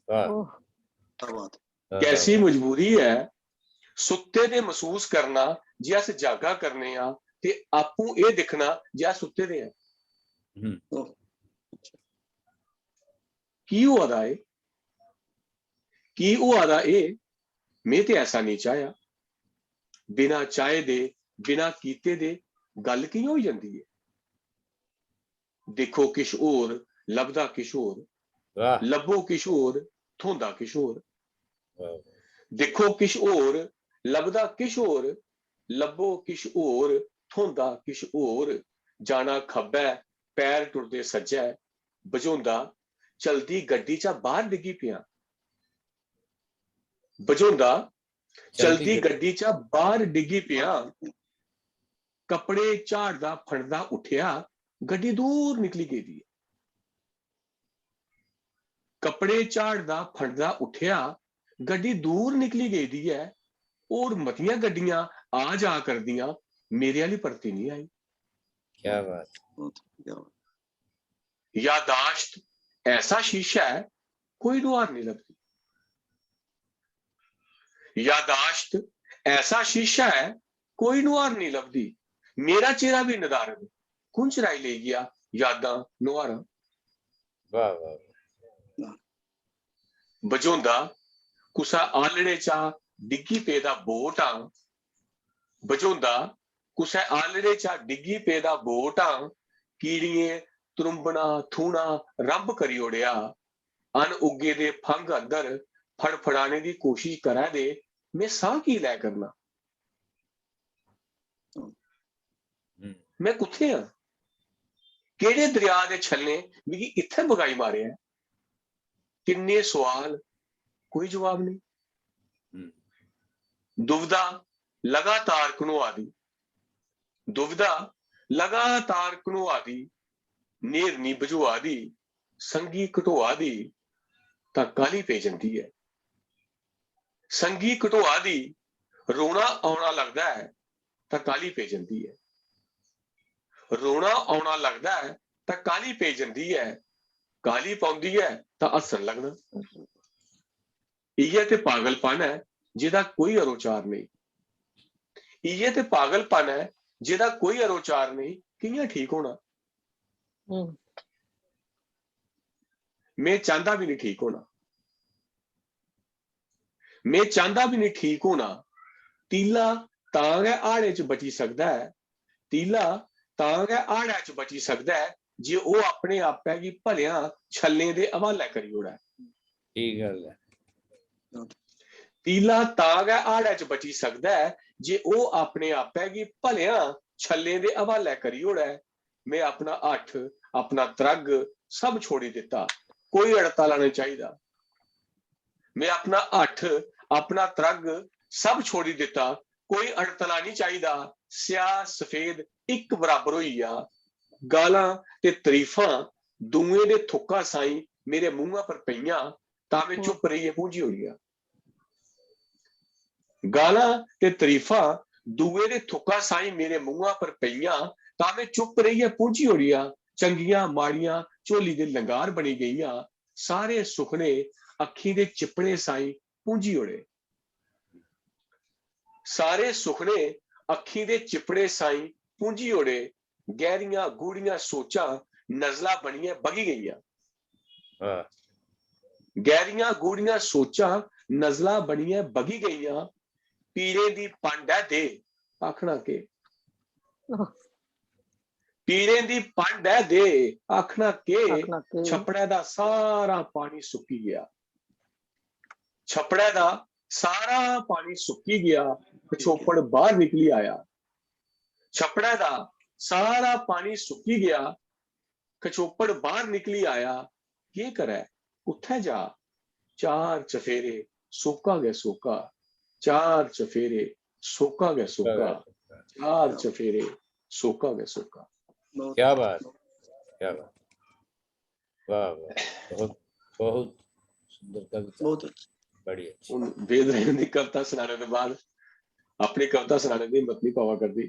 वाह। ओह। क्या बात। वाह, कैसी वाह। मजबूरी ऐ सुत्ते दे मसूस करना जे अस जागा करने आं ते आपूं एह् दिक्खना जे अस सुत्ते दे आं। हम्म। ओह। की होआ दा एह्? की होआ दा एह्? में ते ऐसा नेईं चाहेआ। बिना चाहे दे, बिना कीते दे गल्ल कि'यां होई जंदी ऐ? दिक्खो किश होर, लभदा किश होर। वाह। लब्भो किश होर, थ्होंदा किश होर। वाह। दिक्खो किश होर, लभदा किश होर, लब्भो किश होर, थ्होंदा किश होर। जाना खब्बै, पैर टुरदे सज्जै, बझोंदा, चलदी गड्डी चा बाह्र डिग्गी पेआ। बझोंदा, चलदी चलदी गड्डी चा बाह्र डिग्गी पेआ। कपड़े झाड़दा फंडदा उट्ठेआ, गड्डी दूर निकली गेदी ऐ। कपड़े झाड़दा फंडदा उट्ठेआ, गड्डी दूर निकली गेदी ऐ। होर मतियां गड्डियां आ जा करदियां, मेरे आह्ली परती निं आई। क्या बात। बहुत, क्या बात। यादाश्त ऐसा शीशा ऐ, कोई नुहार निं लभदी। यादाश्त ऐसा शीशा ऐ, कोई नुहार निं लभदी। मेरा चेहरा बी नदारद, कु'न चराई लेई गेआ यादां नुहारां। वाह, वाह, वाह। बझोंदा कुसै आलड़े चा डिग्गी पेदा बोट आं, बझोंदा कुसै आलड़े चा डिग्गी पेदा बोट आं, कीड़ियें त्रुंबना थूना रंभ करी ओड़ेआ, अन उग्गे दे फंघ अंदर फड़फड़ाने दी कोशश करै दे, में साह् की लै करना? हम्म। में कुत्थै आं? केह्ड़े दरेआ दे छल्लें मिगी इत्थै बगाई मारेआ ऐ? किन्ने सोआल, कोई जवाब नेईं। हम्म। दुविधा लगातार घनोआ दी, दुविधा लगातार घनोआ दी, न्हेरनी बझोआ दी, संगी घटोआ दी, तां काह्ली पेई जंदी ऐ। संगी घटोआ दी, रोना औना लगदा ऐ, तां काह्ली पेई जंदी ऐ। रोना औना लगदा ऐ, तां काह्ली पेई जंदी ऐ। काह्ली पौंदी ऐ, तां हस्सन लगना। इ'यै ते पागलपन ऐ, जेह्दा कोई अरोचार नेईं। इ'यै ते पागलपन ऐ, जेह्दा कोई अरोचार नेईं। कि'यां ठीक होना? हम्म। में चांह्दा बी निं ठीक होना। में चांह्दा बी निं ठीक होना। तीला तां गै हाड़े च बची सकदा ऐ, तीला तां गै हाड़ै च बची सकदा ऐ जे ओह् अपने आपै गी भलेआं छल्लें दे हवालै करी ओड़ै। ठीक गल्ल ऐ। तीला तां गै हाड़ै च बची सकदा ऐ जे ओह् अपने आपै गी भलेआं छल्लें दे हवालै करी ओड़ै। में अपना हठ, अपना त्रग, सब छोड़ी दित्ता, कोई अड़तला नेईं चाहिदा। में अपना हठ, अपना त्रग, सब छोड़ी दित्ता, कोई अड़तला नेईं चाहिदा। स्याह सफेद इक बराबर होई गेआ। गालां ते तरीफां दुएं दे थुक्का साई मेरे मुंहा पर पेइयां, तां में चुप रेहियै पूंझी ओड़ियां। गालां ते तरीफां दुए दे थुक्का साई मेरे मुंहा पर पेइयां, तां में चुप रेहियै पूंझी ओड़ियां। चंगियां माड़ियां झोली दे लंगार बनी गेइयां। सारे सुखने अक्खीं दे चिप्पड़े साई पूंझी ओड़े। सारे सुखने अक्खीं दे चिप्पड़े साई पूंझी ओड़े। गैहरियां गूढ़ियां सोचां नजला बनियै बगी गेइयां। वाह। गैहरियां गूढ़ियां सोचां नजला बनियै बगी गेइयां। पीरें दी पंड ऐ दे, आखना केह्? पीरें दी पंड ऐ दे, आखना केह्? आखना केह्? छप्पड़ै दा सारा पानी सुक्की गेआ। छप्पड़ै दा सारा पानी सुक्की गेआ। कछोपड़ बाहर निकली आया। छप्पड़ै दा सारा पानी सुक्की गेआ। कछोपड़ बाहर निकली आया। केह् करै, कुत्थै जा? चार चफेरे सोका गै सोका। चार चफेरे सोका गै सोका। चार चफेरे सोका गै सोका। क्या बात, क्या बात। वाह वाह, बहुत बहुत सुंदर कविता। बहुत अच्छा। बड़ी अच्छी। हून वेद रायन दी कविता सनाने दे बाद अपनी कविता सनाने दी हिम्मत नहीं पवा करदी,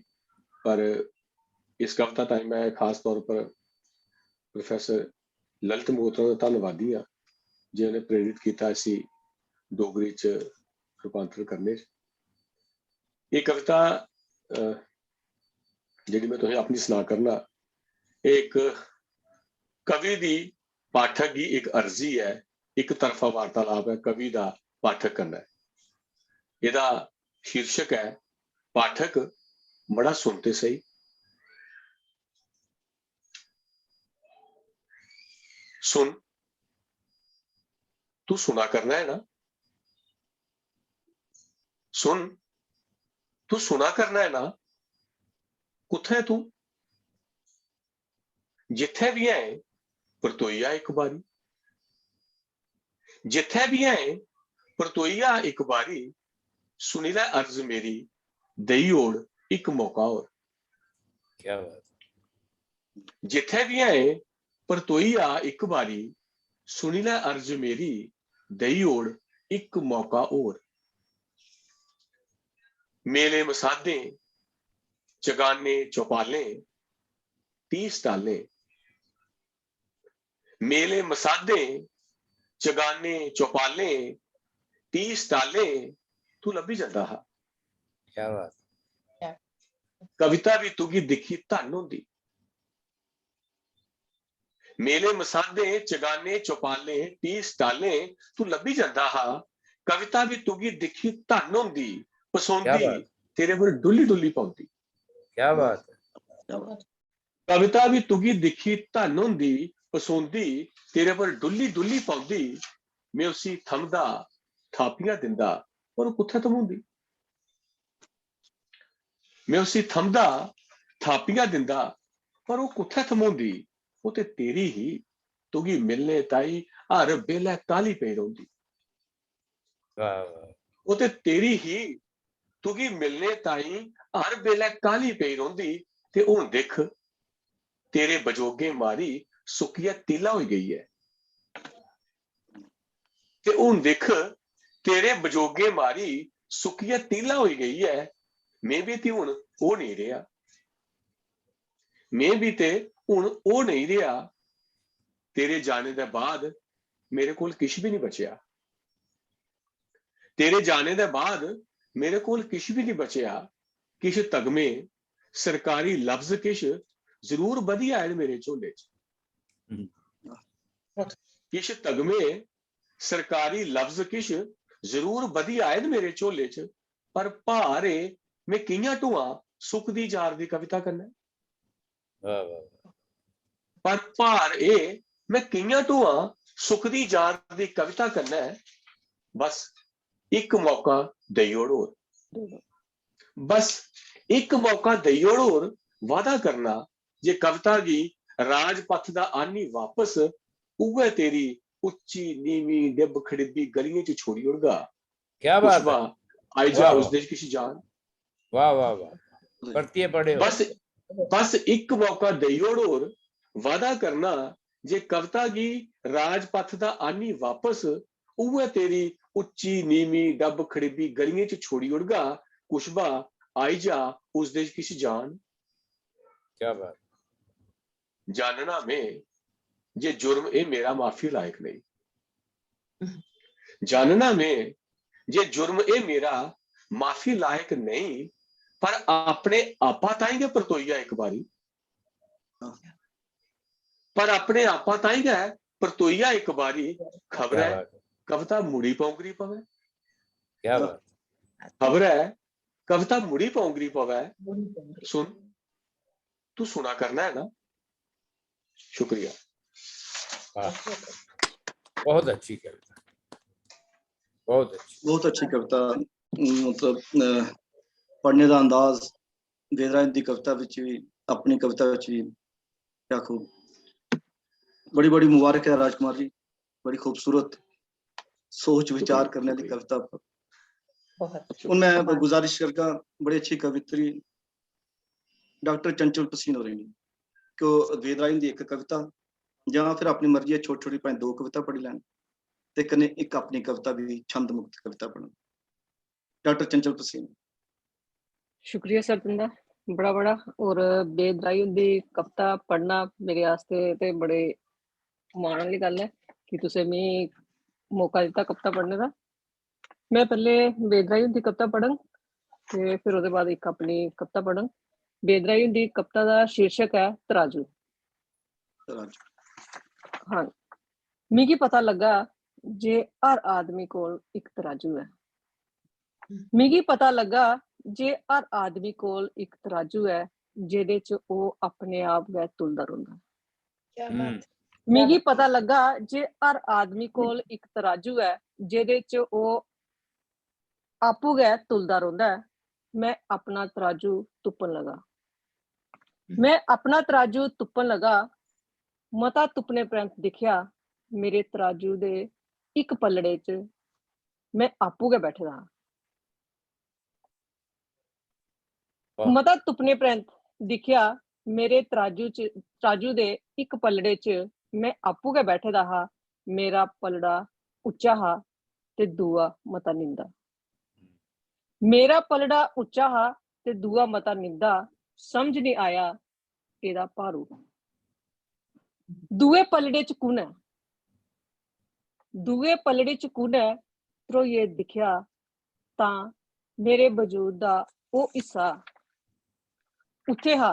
पर इस कविता ताई मैं खास तौर पर प्रोफेसर ललित मोहतरा दा धन्नवादी आं, जिन्होंने प्रेरित कीता इसी डोगरी च रूपांतर करने च। एह् कविता, अ, जेह्ड़ी मैं तुसें अपनी सना करना, एह् इक कवि दी पाठक गी इक अर्जी ऐ, इक तरफा वार्तालाप ऐ कवि दा पाठक कन्नै। एह्दा शीर्षक ऐ, पाठक, मड़ा सुन ते सेही। सुन, तू सुना करना ऐ ना? सुन, तू सुना करना ऐ ना? कुत्थै ऐ तू? जित्थै बी ऐ, परतोई आ इक बारी। जित्थै बी ऐ, परतोई आ इक बारी। सुनी लै अर्ज मेरी, देई ओड़ इक मौका होर। क्या बात। जित्थै बी ऐ, परतोई आ इक बारी। सुनी लै अर्ज मेरी, देई ओड़ इक मौका होर। मेले मसाधें, चगाने चौपालें, टी स्टालें। मेले मसाधें, चगाने चौपालें, टी स्टालें तू लब्भी जंदा हा। क्या बात। कविता बी तुगी दिक्खी धन्न होंदी। मेले मसाधें, चगाने चौपालें, टी स्टालें तू लब्भी जंदा हा। कविता बी तुगी दिक्खी धन्न होंदी, पसोंदी, क्या बात। तेरे पर डुल्ली डुल्ली पौंदी। क्या बात। कविता बी तुगी दिक्खी धन्न होंदी, पसोंदी, तेरे पर डुल्ली डुल्ली पौंदी। में उसी थमदा, थापियां दिंदा, पर ओह् कुत्थै थम्होंदी? में उसी थमदा, थापियां दिंदा, पर ओह् कुत्थै थम्होंदी? ओह् ते तेरी ही, तुगी मिलने ताई हर बेल्लै काह्ली पेई रौंह्दी। वाह वाह। ओह् ते तेरी ही, तुगी मिलने ताई हर बेल्लै काह्ली पेई रौंह्दी। ते हून दिक्ख, तेरे बजोगें मारी सुक्कियै तीला होई गेई ऐ। ते हून दिक्ख, तेरे बजोगें मारी सुक्कियै तीला होई गेई ऐ। में बी ते हून ओह् नेईं रेहा। में बी ते हून ओह् नेईं रेहा। तेरे जाने दे बाद मेरे कोल किश बी निं बचेआ। तेरे जाने दे बाद मेरे कोल किश बी निं बचेआ। किश तगमे, सरकारी लफ्ज किश जरूर बधी आए न मेरे झोले च। हम्म। किश तगमे, सरकारी लफ्ज किश जरूर बधी आए न मेरे झोले च, पर भार एह् में कि'यां ढोआं सुकदी जारदी कविता कन्नै? वाह वाह। पर भार एह् में कि'यां ढोआं सुकदी जारदी कविता कन्नै? बस इक मौका देई ओड़ होर। बस इक मौका देई ओड़ होर। वादा करना जे कविता गी राजपथ दा आह्नी वापस उ'ऐ तेरी उच्ची नीवीं डिब्ब खड़िब्बी गलियें च छोड़ी ओड़गा। क्या बात खुशबा, है। आई जा वाह, उस वाह। देश किश जान। वाह वाह वाह। परतियै पढ़ेओ। बस बस इक मौका देई ओड़ होर, वादा करना जे कविता गी राजपथ दा आनी वापस, उ'ऐ तेरी उच्ची नीमी डब खड़िबी गलियें च छोड़ी ओड़गा। कुशबा, आई जा, उसदे च किश जान। क्या बात। जानना में जे जुर्म एह् मेरा माफी लायक नेईं। जानना में जे जुर्म एह् मेरा माफी लायक नेईं, पर अपने आपा ताईं गै परतोई जा इक बारी। पर अपने आपा ताईं गै परतोई जा इक बारी। खबरै क्या बात है। कविता मुड़ी पौंगरी पवै। क्या बात। खबरै कविता मुड़ी पौंगरी पवै। सुन, तू सुना करना है ना? शुक्रिया। वाह, बहुत अच्छी कविता, बहुत अच्छी। बहुत अच्छी कविता। मतलब, अ, पढ़ने दा अंदाज, वेदराज दी कविता विच भी, अपनी कविता विच भी, क्या खूब। बड़ी बड़ी मुबारक है राजकुमार जी, बड़ी खूबसूरत सोच विचार करने दी कविता पर। बहुत हून मैं गुजारिश करगा बड़ी अच्छी कवित्री डॉक्टर चंचल पसीन होरें गी कि ओह् वेदराज हुंदी इक कविता जां फिर अपनी मर्जी छोटी छोटी भाएं दो कविता पढ़ी लैन ते कन्नै इक अपनी कविता भी छंद मुक्त कविता पढ़न। डॉक्टर चंचल पसीन। शुक्रिया सर तुंदा बड़ा बड़ा। और वेदराज हुंदी कविता पढ़ना मेरे आस्तै ते बड़े मान आह्ली गल्ल ऐ कि तुसें मी मौका दित्ता कविता पढ़ने दा। मैं पैह्ले वेदराज हुंदी कविता पढ़ङ ते फिर ओह्दे बाद इक अपनी कविता पढ़ङ। वेदराज हुंदी कविता दा शीर्षक ऐ तराजू। तराजू। हां, मिगी पता लग्गा जे हर आदमी कोल इक तराजू ऐ। मिगी पता लग्गा जे हर आदमी कोल इक तराजू ऐ जेह्दे च ओह् अपने आप गै तुलदा रौंह्दा। क्या हम्म। बात। मिगी पता लग्गा जे हर आदमी कोल इक तराजू ऐ जेह्दे च ओह् आपूं गै तुलदा रौंह्दा ऐ। मैं अपना तराजू तुप्पन लगा। मैं अपना तराजू तुप्पन लगा। मता तुप्पने परैंत दिक्खेआ मेरे तराजू दे इक पल्लड़े च मैं आपूं गै बैठे दा हा। वाह। मता तुप्पने परैंत दिक्खेआ मेरे तराजू च, तराजू दे इक पल्लड़े च मैं आपूं गै बैठे दा हा। मेरा पल्लड़ा उच्चा हा ते दूआ मता निंदा। मेरा पल्लड़ा उच्चा हा ते दूआ मता निंदा। समझ निं आया एह्दा भारू। दूए पल्लड़े च कु'न ऐ? दूए पल्लड़े च कु'न ऐ? ध्रोइयै दिक्खेआ तां मेरे वजूद दा ओह् हिस्सा उत्थै हा।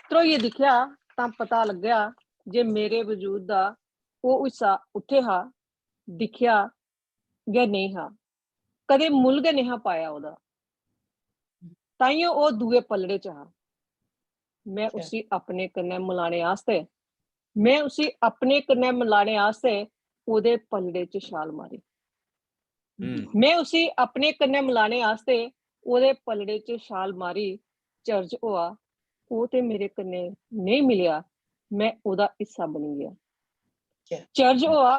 ध्रोइयै दिक्खेआ तां पता लग्गेआ जे मेरे वजूद दा ओह् हिस्सा उत्थै हा। दिक्खेआ गै नेईं हा, कदें मुल्ल गै नेहा पाया ओह्दा। ताइयों ओह् दूए पल्लड़े च हा। मैं अच्छा। उसी अपने कन्नै मलाने आस्तै, मैं उसी अपने कन्नै मलाने आस्तै ओह्दे पल्लड़े च छाल मारी। हम्म। मैं उसी अपने कन्नै मलाने आस्तै ओह्दे पल्लड़े च छाल मारी। चर्ज होआ, ओह् ते मेरे कन्नै नेईं मिलेआ, मैं ओह्दा हिस्सा बनी गेआ। क्या? चर्ज होआ,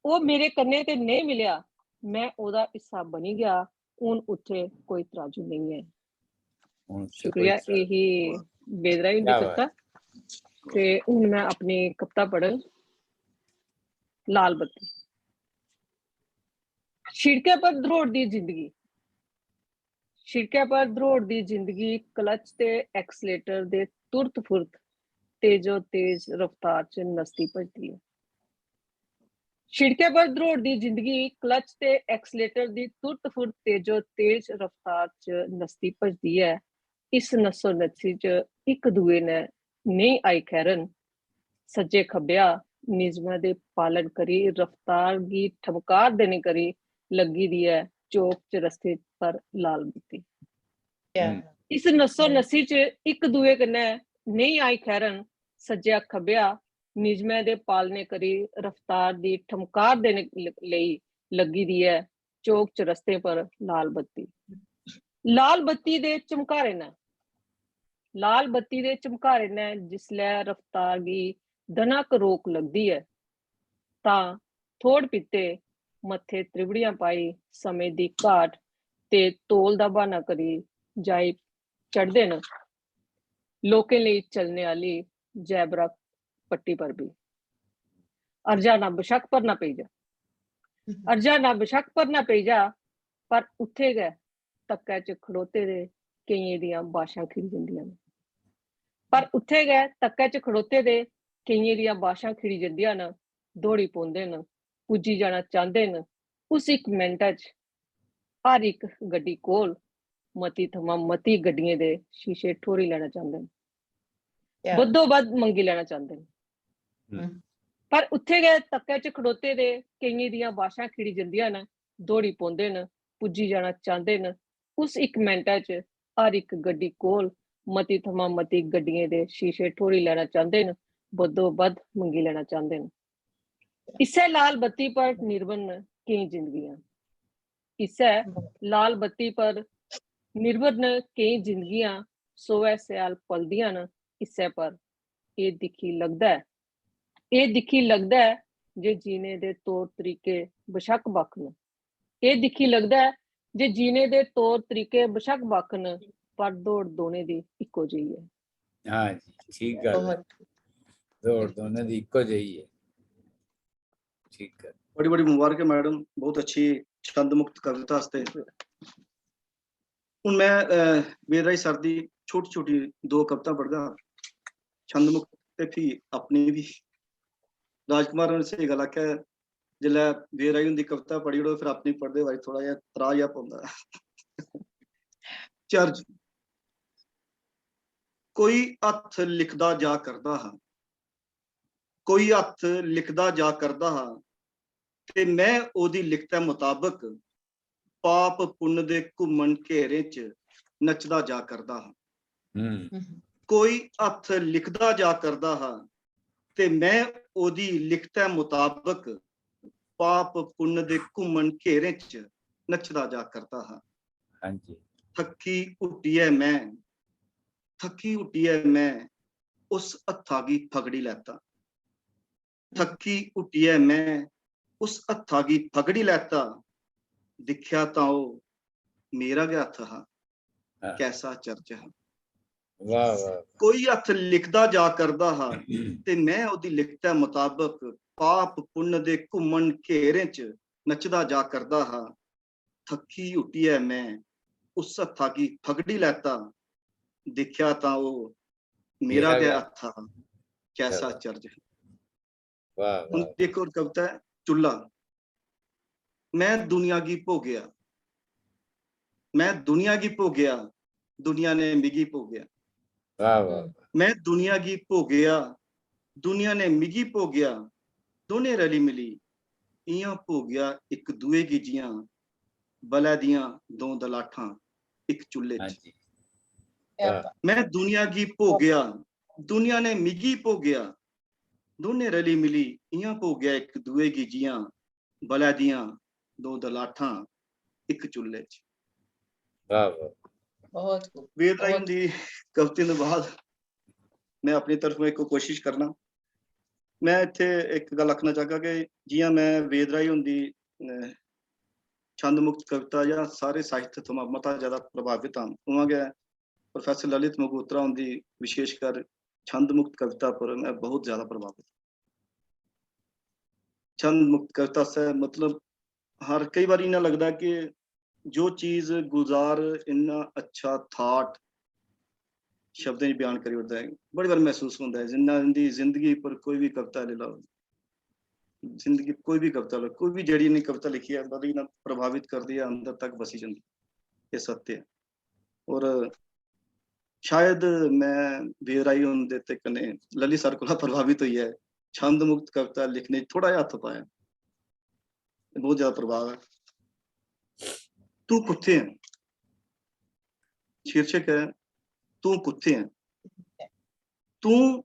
ओह् मेरे कन्नै ते नेईं मिलेआ, मैं ओह्दा हिस्सा बनी गेआ। हून उत्थै कोई तराजू नेईं ऐ। हून उत्थै शुक्रिया। कोई तराजू। एही वेदराज हुंदी क्या कविता। ते हून मैं अपनी कविता पढ़ङ, लाल बत्ती। शिड़कै पर दरोड़दी जिंदगी, शिड़कै पर दरोड़दी जिंदगी, क्लच ते एक्सीलेटर दे तुर्त फुर्त तेजो तेज रफ्तार च नसदी भजदी ऐ। शिड़कै पर दरोड़दी जिंदगी, क्लच ते एक्सीलेटर दी तुर्त फुर्त तेजो तेज रफ्तार च नसदी भजदी ऐ। इस नस्सो नस्सी च इक दुए नै नेईं आई खैरन। सज्जे खब्बेआ निजमा दे पालन करी रफ्तार गी ठमकार देने करी लग्गी दी ऐ चौक च रस्ते पर लाल बत्ती। क्या? हम्म। इस नस्सो नस्सी च इक दुए कन्नै नेईं आई खैरन। सज्जेआ खब्बेआ निजमै दे पालने करी रफ्तार दी ठमकार देने ल-, लेई लग्गी दी ऐ चौक च रस्ते पर लाल बत्ती। लाल बत्ती दे झमकारे न, लाल बत्ती दे झमकारे न जिसलै रफ्तार गी दनक रोक लगदी ऐ तां थोड़ पित्ते मत्थे त्रिबड़ियां पाई समें दी घाट ते तौल दा ब्हाना करी जाई चढ़दे न। लोकें लेई चलने आह्ली जैबरा पट्टी पर बी। अर्जा ना बशक्क भरना पेई जा, अर्जा ना बशक्क भरना पेई जा, पर उत्थै गै तक्कै च खड़ोते दे केइयें दियां बाशां खिड़ी जंदियां न। पर उत्थै गै तक्कै च खड़ोते दे केइयें दियां बाशां खिड़ी जंदियां न, दौड़ी पौंदे न, पुज्जी जाना चांह्दे न। उस इक मिंटै च हर इक गड्डी कोल मती थमां मती गड्डियें दे शीशे ठोरी लैना चांह्दे न, क्या? बद्धोबद्ध मंगी लैना चांह्दे न। हम्म। पर उत्थै गै तक्कै च खड़ोते दे केइयें दियां बाशां खिड़ी जंदियां न, दौड़ी पौंदे न, पुज्जी जाना चांह्दे न। उस इक मिंटै च हर इक गड्डी कोल मती थमां मती गड्डियें दे शीशे ठोरी लैना चांह्दे न, बद्धोबद्ध मंगी लैना चांह्दे न। इस्सै लाल बत्ती पर निर्भर न केईं जिंदगियां, इस्सै लाल बत्ती पर निर्भर न केईं जिंदगियां, सोहै स्याल पलदियां न इस्सै पर। एह् दिक्खी लगदा ऐ, एह् दिक्खी लगदा ऐ जे जीने दे तौर तरीके बशक्क बक्ख न। एह् दिक्खी लगदा ऐ जे जीने दे तौर तरीके बशक्क बक्ख न, पर दौड़ दोनें दी इक्को जेही ऐ। हाँ जी, ठीक गल्ल ऐ। बहुत दौड़ दोनें दी इक्को जेही ऐ। ठीक ऐ। बड़ी बड़ी मुबारक है मैडम, बहुत अच्छी छंद मुक्त कविता आस्तै। हून मैं अ, वेद राही सर दी छोटी छोटी दो कविता पढ़गा, छंद मुक्त ते फ्ही अपनी बी। राजकुमार होरें स्हेई गल्ल आखेआ, जिसलै वेद राही हुंदी कविता पढ़ी ओड़ो, फिर अपनी पढ़दे बारी थोड़ा जेहा त्राह जेहा पौंदा ऐ। चर्ज। कोई हत्थ लिखदा जा करदा हा, कोई हत्थ लिखदा जा करदा हा, ते मैं ओदी लिखतै मताबक पाप पुन्न दे घुम्मन घेरें च नचदा जा करदा हा। हम्म। हम्म। कोई हत्थ लिखदा जा करदा हा, ते मैं ओदी लिखतै मताबक पाप पुन्न दे घुम्मन घेरें च नचदा जा करदा हा। हाँ जी। थक्की हुट्टियै मैं, थक्की हुट्टियै मैं उस हत्था गी फगड़ी लैता। थक्की हुट्टियै मैं उस हत्था गी फगड़ी लैता। दिक्खेआ तां ओह् मेरा गै हत्थ हा। हाँ। कैसा चर्च हा। वाह, वाह। कोई हत्थ लिखदा जा करदा हा, ते मैं ओदी लिखतै मताबक पाप पुन्न दे घुम्मन घेरें च नचदा जा करदा हा। थक्की हुट्टियै मैं उस हत्था गी फगड़ी लैता। दिक्खेआ तां ओह् मेरा मेरा गै गै। हत्थ हा। कैसा क्या बात। चर्ज हा। वाह, हून वाह। इक होर कविता ऐ, चुल्ला। मैं दुनिया गी भोगेआ, मैं दुनिया गी भोगेआ, दुनिया ने मिगी भोगेआ। वाह, वाह। मैं दुनिया गी भोगेआ, दुनिया ने मिगी भोगेआ, दोनें रली मिली इ'यां भोगेआ इक दूए गी, जि'यां बलै दियां दो दलाठां इक चुल्ले हाँ च। जी। क्या वाह। बात। मैं दुनिया गी भोगेआ, दुनिया ने मिगी भोगेआ, दोनें रली मिली इ'यां भोगेआ इक दूए गी, जि'यां बलै दियां दो दलाठां इक चुल्ले च। वाह, वाह। बहुत खूब। वेद राही बहुत हुंदी कविता दे बाद मैं अपनी तरफों इक कोशिश करना। मैं इत्थे इक गल्ल आखना चाहगा कि जि'यां मैं वेद राही हुंदी, अ, छंद मुक्त कविता जां सारे साहित्य थमां मता ज्यादा प्रभावित आं, उ'आं गै प्रोफेसर ललित मंगोत्रा हुंदी विशेषकर छंद मुक्त कविता पर मैं बहुत ज्यादा प्रभावित। छंद मुक्त कविता से मतलब हर कई बारी इ'यां लगदा कि जो चीज गुलजार इन्ना अच्छा thought शब्दें च बयान करी ओड़दा ऐ, बड़ी बार महसूस होंदा ऐ, जिन्ना इंदी जिंदगी पर कोई भी कविता लेई लैओ, जिंदगी कोई भी कविता लेई, कोई भी जेह्ड़ी इ'नें कविता लिखी ऐ, बड़ी ना प्रभावित करदी ऐ, अंदर तक बसी जंदी। एह् सत्य ऐ। और शायद मैं वेद राही हुंदे ते कन्नै ललित सर कोला प्रभावित होइयै छंद मुक्त कविता लिखने च थोड़ा जेहा हत्थ पाया। बहुत ज्यादा प्रभाव ऐ। तू कुत्थै ऐ? शीर्षक ऐ, तू कुत्थै ऐ? तू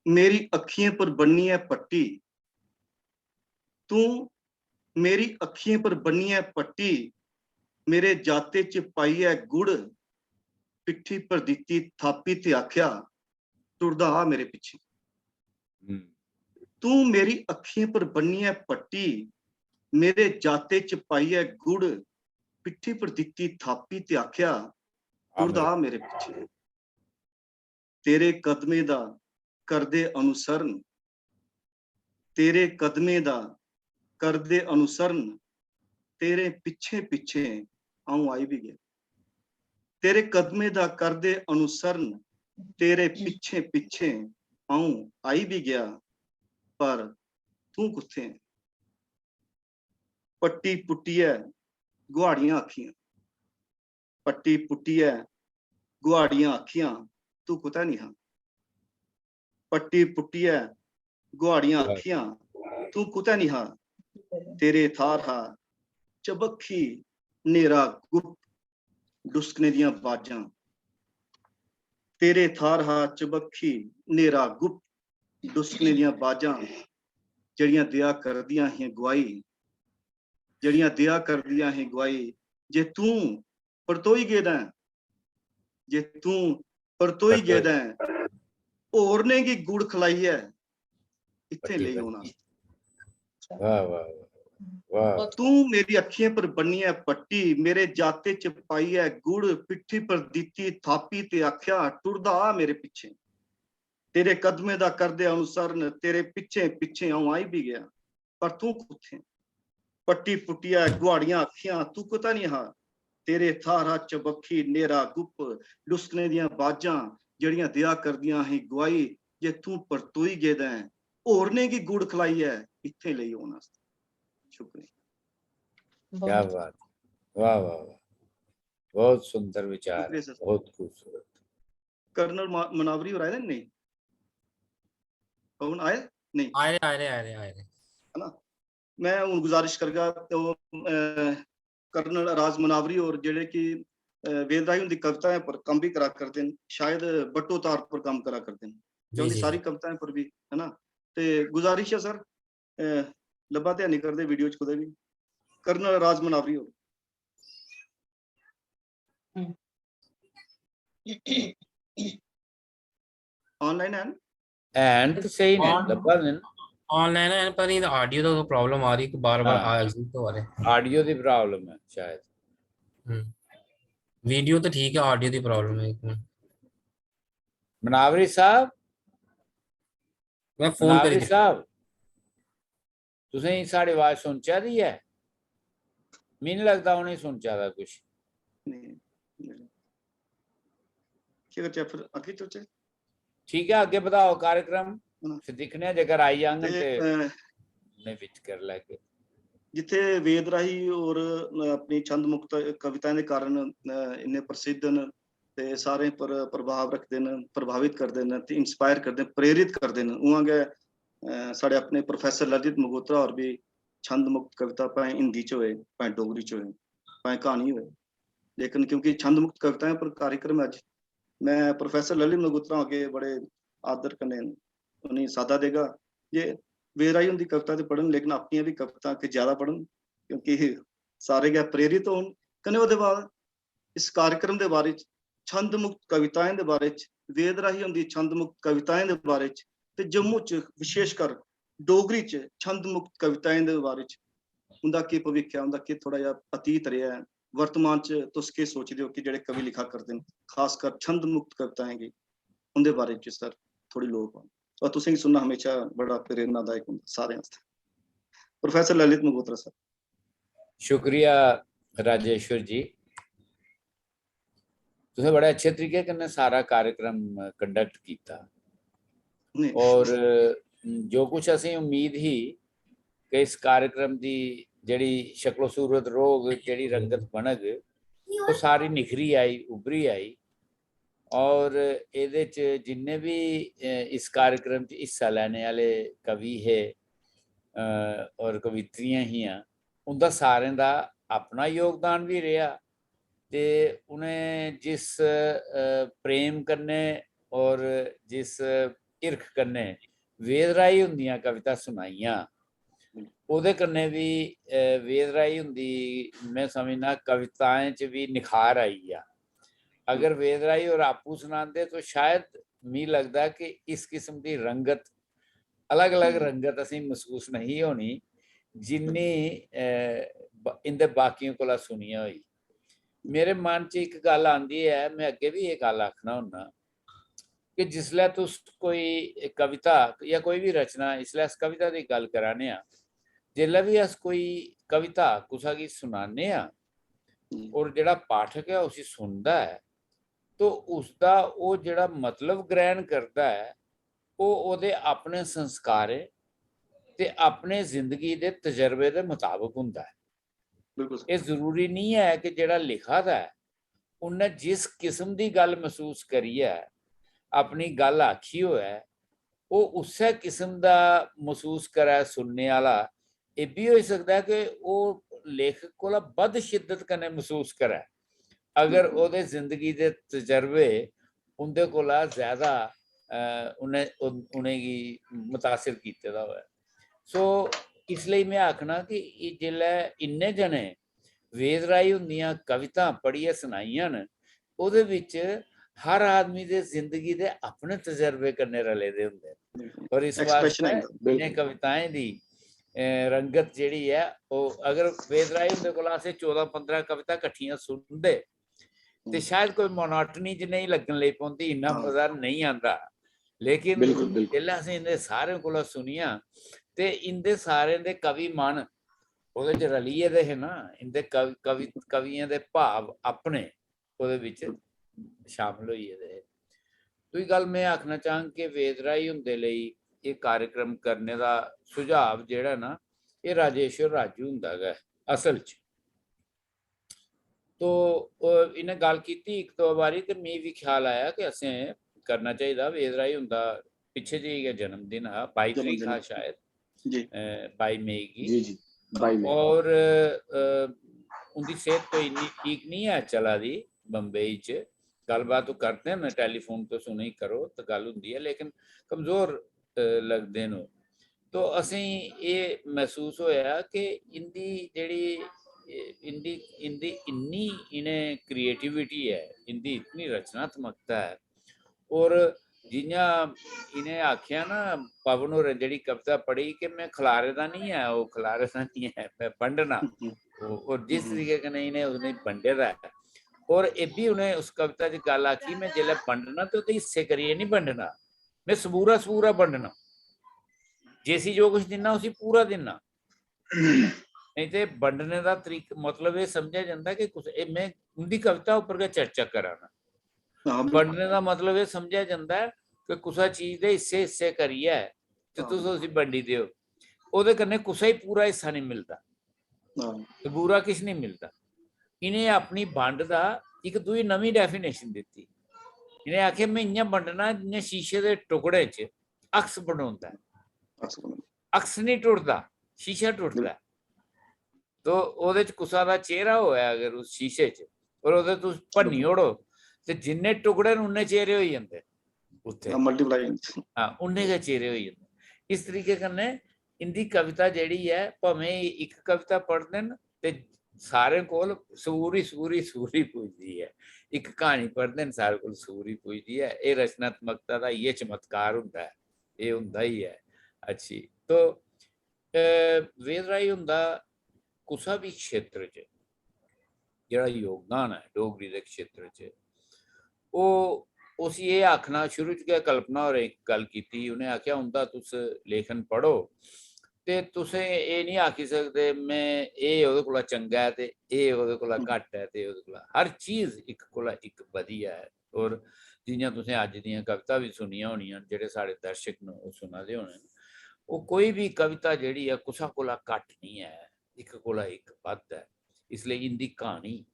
मेरी अक्खियें पर बन्नियै पट्टी, तू मेरी अक्खियें पर बन्नियै पट्टी, मेरे जाते च पाइयै गुड़, पिट्ठी पर दित्ती थापी ते आखेआ, "टुरदा आ मेरे पिच्छे।" हम्म। तू मेरी अक्खियें पर बन्नियै पट्टी, मेरे जाते च पाइयै गुड़, पिट्ठी पर दित्ती थापी ते आखेआ, "टुरदा आ मेरे पिच्छे।" तेरे कदमें दा करदे अनुसरण, तेरे कदमें दा करदे अनुसरण, तेरे पिच्छें पिच्छें अ'ऊं आई बी गेआ। तेरे कदमें दा करदे अनुसरण, तेरे पिच्छें पिच्छें अ'ऊं आई बी गेआ, पर तूं कुत्थें ऐं? पट्टी पुट्टियै गुहाड़ियां अक्खियां, पट्टी पुट्टियै गुहाड़ियां अक्खियां, तूं कुतै निं हा। पट्टी पुट्टियै गुहाड़ियां अक्खियां, तूं कुतै निं हा। तेरे थाह्र हा चबक्खी न्हेरा गुप्त डुसकने दियां बाजां। तेरे थाह्र हा चबक्खी न्हेरा गुप्त डुसकने दियां बाजां, जेह्ड़ियां देआ करदियां हियां गुआही, जेह्ड़ियां देआ करदियां हियां गुआही, जे तूं परतोई गेदा ऐं, जे तूं परतोई गेदा ऐं, होरनें गी गुड़ खलाइयै इत्थें लेई औना। वाह, वाह, वाह। तूं मेरी अक्खियें पर बन्नियै पट्टी, मेरे जाते च पाइयै गुड़, पिट्ठी पर दित्ती थापी ते आखेआ, "टुरदा आ मेरे पिच्छें।" तेरे कदमें दा करदे अनुसरण, तेरे पिच्छें पिच्छें अ'ऊं आई बी गेआ, पर तूं कुत्थें? पट्टी पुट्टियै गुहाड़ियां अक्खियां, तूं कुतै निं हा। तेरे थाह्र हा चबक्खी न्हेरा गुप्प, डुसकने दियां बाजां, जेह्ड़ियां देआ करदियां ही गुआही जे तूं परतोई गेदा ऐं, होरनें गी गुड़ खलाइयै इत्थें लेई औन आस्तै। शुक्रिया। क्या बात, वाह, वाह, वाह, बहुत सुंदर विचार, शुक्रिया सर। बहुत खूबसूरत। कर्नल मा-, मनावरी होर आए दे न? नेईं, पवन आए? नेईं। आए दे, आए दे, आए दे, आए दे। है ना? मैं हून गुजारिश करगा, तो, अ, कर्नल राज मनावरी होर, जेह्ड़े कि, अ, वेद राही हुंदी कविताएं पर कम्म भी करा करदे न, शायद बट्टो तार पर कम्म करा करदे न, जी, उंदी जी, सारी जी। कविताएं पर भी, है ना? ते गुजारिश ऐ सर, अ, लब्भा ते है नहीं करदे video च कुतै भी। कर्नल राज मनावरी होर। Online हैन? हैन ते स्हेई ने, On- लब्भा दे न। Online है, पर इ'दा audio दा कोई problem आ दी, बार-बार हाँ। आ, exit होआ दे। Audio दी problem ऐ शायद। हम्म। Video तो ठीक है, audio दी problem है इक मिनट। मनावरी साहब, मैं फोन मनावरी करी साहब, तुसें गी साढ़ी आवाज सुनचा दी ऐ? मिगी निं लगदा उ'नें सुनचा दा कुछ। नेईं, नेईं। केह् करचै फिर, अग्गें चलचै? ठीक ऐ, अग्गें बधाओ कार्यक्रम, हम्म। फिर दिक्खने आं जेकर आई जाङन ते, ते अ, उ'नें बिच करी लैगे। जित्थै वेद राही होर, अ, अपनी छंद मुक्त कविताएं दे कारण, अ, इन्ने प्रसिद्ध न ते सारें पर प्रभाव रखदे न, प्रभावित करदे न ते inspire करदे न, प्रेरित करदे न, उ'आं गै, अ, साढ़े अपने प्रोफेसर ललित मगोत्रा होर बी छंद मुक्त कविता भाएं हिंदी च होए, भाएं डोगरी च होए, भाएं क्हानी होए, लेकिन क्योंकि छंद मुक्त कविताएं पर कार्यक्रम ऐ अज्ज, मैं प्रोफेसर ललित मगोत्रा अग्गें बड़े आदर कन्नै उ'नेंगी साद्दा देगा जे वेद राही हुंदी कविता ते पढ़न, लेकिन अपनियां बी कवितां अग्गें ज्यादा पढ़न, क्योंकि सारे गै प्रेरित होन। कन्नै ओह्दे बाद इस कार्यक्रम दे बारे च, छंद मुक्त कविताएं दे बारे च, वेद राही हुंदी छंद मुक्त कविताएं दे बारे च ते जम्मू च विशेषकर डोगरी च छंद मुक्त कविताएं दे बारे च उं'दा केह् भविक्ख ऐ, उं'दा केह् थोह्ड़ा जेहा अतीत रेहा ऐ, वर्तमान च तुस केह् सोचदे ओ कि जेह्ड़े कवि लिखा करदे न, खासकर छंद मुक्त कविताएं गी, उं'दे बारे च सर थोह्ड़ी लोऽ पाओ। और तुसेंगी सुनना हमेशा बड़ा प्रेरणादायक होंदा सारें आस्तै। Professor Lalit Magotra sir. शुक्रिया राजेश्वर जी, तुसें बड़े अच्छे तरीके कन्नै सारा कार्यक्रम कंडक्ट कीता नहीं। और जो कुछ असें उम्मीद ही कि इस कार्यक्रम दी जेह्ड़ी शक्लो सूरत रौह्ग, जेह्ड़ी रंगत बनग, ओह् सारी निखरी आई, उभरी आई। और एह्दे च जिन्ने बी, अ, इस कार्यक्रम च हिस्सा लैने आह्ले कवि हे, अ, और कवित्रियां हियां, उं'दा सारें दा अपना योगदान बी रेहा ते उ'नें जिस, अ, प्रेम कन्नै और जिस हिरख कन्नै वेद राही हुंदियां कविता सुनाइयां, ओह्दे कन्नै बी, अ, वेद राही हुंदी, में समझना, कविताएं च बी निखार आई गेआ। अगर वेद राही होर आपूं सनांदे तो शायद मिगी लगदा कि इस किस्म दी रंगत, अलग-अलग हम्म। रंगत असेंगी मसूस नहीं होनी जिन्नी, अ, ब-, इं'दे बाकियें कोला सुनियै होई। मेरे मन च इक गल्ल आंदी ऐ, में अग्गें बी एह् गल्ल आखना होन्ना जिसलै तुस कोई कविता जां कोई बी रचना, इसलै अस कविता दी गल्ल करा ने आं, जिसलै बी अस कोई कविता कुसै गी सुनाने आं हम्म। और जेह्ड़ा पाठक ऐ उसी सुनदा ऐ, तो उसदा ओह् जेह्ड़ा मतलब ग्रहण करदा ऐ, ओह् ओह्दे अपने संस्कारें ते अपने जिंदगी दे तजर्बे दे मताबक होंदा ऐ। बिल्कुल सर। एह् जरूरी निं ऐ कि जेह्ड़ा लिखा दा ऐ, उन्नै जिस किस्म दी गल्ल मसूस करियै अपनी गल्ल आखी होऐ, ओह् उस्सै किस्म दा मसूस करै सुनने आह्ला। एह् बी होई सकदा ऐ कि ओह् लेखक कोला बद्ध शिद्दत कन्नै मसूस करै, अगर बिल्कुल। ओह्दे जिंदगी दे तजर्बे उं'दे कोला ज्यादा, अ, उ'नें, उन-, उ'नेंगी मुतासर कीते दा होऐ। सो इसलेई में आखना कि एह् जिसलै इन्ने जने वेद राही हुंदियां कवितां पढ़ियै सनाइयां न, ओह्दे बिच हर आदमी दे जिंदगी दे अपने तजर्बे कन्नै रले दे होंदे न। बिल्कुल। और इस Expression वास्तै आई जंदा, बिल्कुल। इ'नें कविताएं दी, अ, रंगत जेह्ड़ी ऐ, ओह् अगर वेद राही हुंदे कोला असें चौदां पंदरां कविता कट्ठियां सुनदे, ते हम्म। शायद कोई मोनोटनी जनेही लग्गन लगी पौंदी, इन्ना हां। मजा नेईं आंदा। लेकिन बिल्कुल, बिल्कुल। जिसलै असें इं'दे सारें कोला सुनियां, ते इं'दे सारें दे कवि मन ओह्दे च रली गेदे हे ना, इं'दे कवि, कवि, कवियें दे भाव अपने ओह्दे बिच शामिल होई गेदे हे। दूई गल्ल में आखना चाहंग कि वेद राही हुंदे लेई एह् कार्यक्रम करने दा सुझाव जेह्ड़ा ना, एह् राजेश्वर राजू हुंदा गै असल च। तो, अ, इ'नें गल्ल कीती इक दो बारी, ते मिगी बी ख्याल आया कि असें करना चाहिदा। वेद राही हुंदा पिच्छे जेही गै जन्मदिन हा, बाई तरीक हा जन्मदिन। शायद, जी। अ, बाई मई गी। जी, जी, बाई मई। और, अ, उं'दी सेह्त कोई इन्नी ठीक निं ऐ चला दी बम्बई च। गल्लबात ओह् करदे न, टैलीफोन तुस उ'नेंगी करो ते गल्ल होंदी ऐ, लेकिन कमजोर, अ, लगदे न ओह्। तो असेंगी एह् मसूस होया कि इं'दी जेह्ड़ी, इं'दी, इं'दी इन्नी इ'नें creativity ऐ, इं'दी इतनी रचनात्मकता ऐ। और जि'यां इ'नें आखेआ ना, पवन होरें जेह्ड़ी कविता पढ़ी कि में खलारे दा निं ऐ, ओह् खलारे दा निं ऐ, में बंडना। हम्म। ओह्, और जिस हम्म। तरीके कन्नै इ'नें उ'नेंगी बंडे दा ऐ, और एह् बी उ'नें उस कविता च गल्ल आखी, में जिसलै बंडना ते ओह्दे हिस्से करियै निं बंडना, में सबूरा सबूरा बंडना, जिसी जो कुछ दिन्ना उसी पूरा दिन्ना। नेईं ते बंडने दा तरीका, मतलब एह् समझेआ जंदा कि कुसै, एह् में उं'दी कविता उप्पर गै चर्चा करा ना। हां, बिल्कुल। बंडने दा मतलब एह् समझेआ जंदा ऐ कि कुसै चीज दे हिस्से हिस्से करियै ते हां। तुस उसी बंडी देओ, ओह्दे कन्नै कुसै गी पूरा हिस्सा निं मिलदा, हां। ते पूरा किश निं मिलदा। इ'नें अपनी बंड दा इक दूई नमीं definition दित्ती। इ'नें आखेआ, "में इ'यां बंडना जि'यां शीशे दे टुकड़े च अक्स बनोंदा ऐ।" अक्स बनोंदा। अक्स निं टुटदा, शीशा टुटदा ऐ। तो ओह्दे च कुसै दा चेहरा होऐ अगर उस शीशे च, और ओह्दे तुस भन्नी ओड़ो, ते जिन्ने टुकड़े न उन्ने चेहरे होई जंदे उत्थै। हां, multiply होई जंदे। हां, उन्ने गै चेहरे होई जंदे। इस तरीके कन्नै इं'दी कविता जेह्ड़ी ऐ, भामें इक कविता पढ़दे न ते सारें कोल सूर ही, सूर ही, सूर ही पुजदी ऐ। इक क्हानी पढ़दे न, सारें कोल सूर ही पुजदी ऐ। एह् रचनात्मकता दा इ'यै चमत्कार होंदा ऐ, एह् होंदा ही ऐ। अच्छी, तो, अ, वेद राही हुंदा कुसै बी क्षेत्र च जेह्ड़ा योगदान ऐ डोगरी दे क्षेत्र च, ओह्, उसी एह् आखना शुरू च गै कल्पना होरें इक गल्ल कीती, उ'नें आखेआ, "उं'दा तुस लेखन पढ़ो ते तुसें एह् निं आखी सकदे में एह् ओह्दे कोला चंगा ऐ ते एह् ओह्दे कोला घट्ट ऐ ते ओह्दे कोला", हर चीज इक कोला इक बधिया ऐ। और जि'यां तुसें अज्ज दियां कविता बी सुनियां होनियां न, जेह्ड़े साढ़े दर्शक न ओह् सुना दे होने न, ओह् कोई बी कविता जेह्ड़ी ऐ कुसै कोला घट्ट निं ऐ, इक कोला इक बद्ध ऐ। इसलेई इं'दी क्हानी,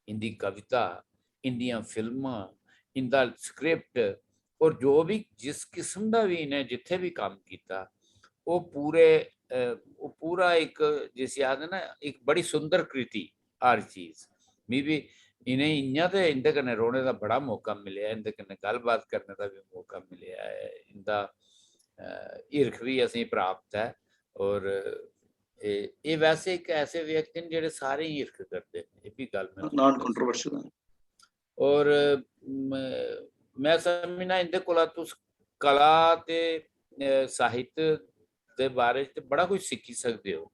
इं'दी कविता, इं'दियां फिल्मां, इं'दा script और जो बी जिस किस्म दा बी इ'नें जित्थै बी कम्म कीता, ओह् पूरे, अ, ओह् पूरा इक, जिसी आखदे ना, इक बड़ी सुंदर कृति हर चीज। मी बी इ'नें इ'यां ते इं'दे कन्नै रौह्ने दा बड़ा मौका मिलेआ, इं'दे कन्नै गल्लबात करने दा बी मौका मिलेआ ऐ, इं'दा, अ, हिरख बी असेंगी प्राप्त ऐ। और एह्, एह् वैसे इक ऐसे व्यक्ति न जेह्ड़े सारें गी हिरख करदे न, एह् बी गल्ल में Non controversial ऐ। और म-, में समझना इं'दे कोला तुस कला ते, अ, साहित्य दे बारे च ते बड़ा कुछ सिक्खी सकदे ओ।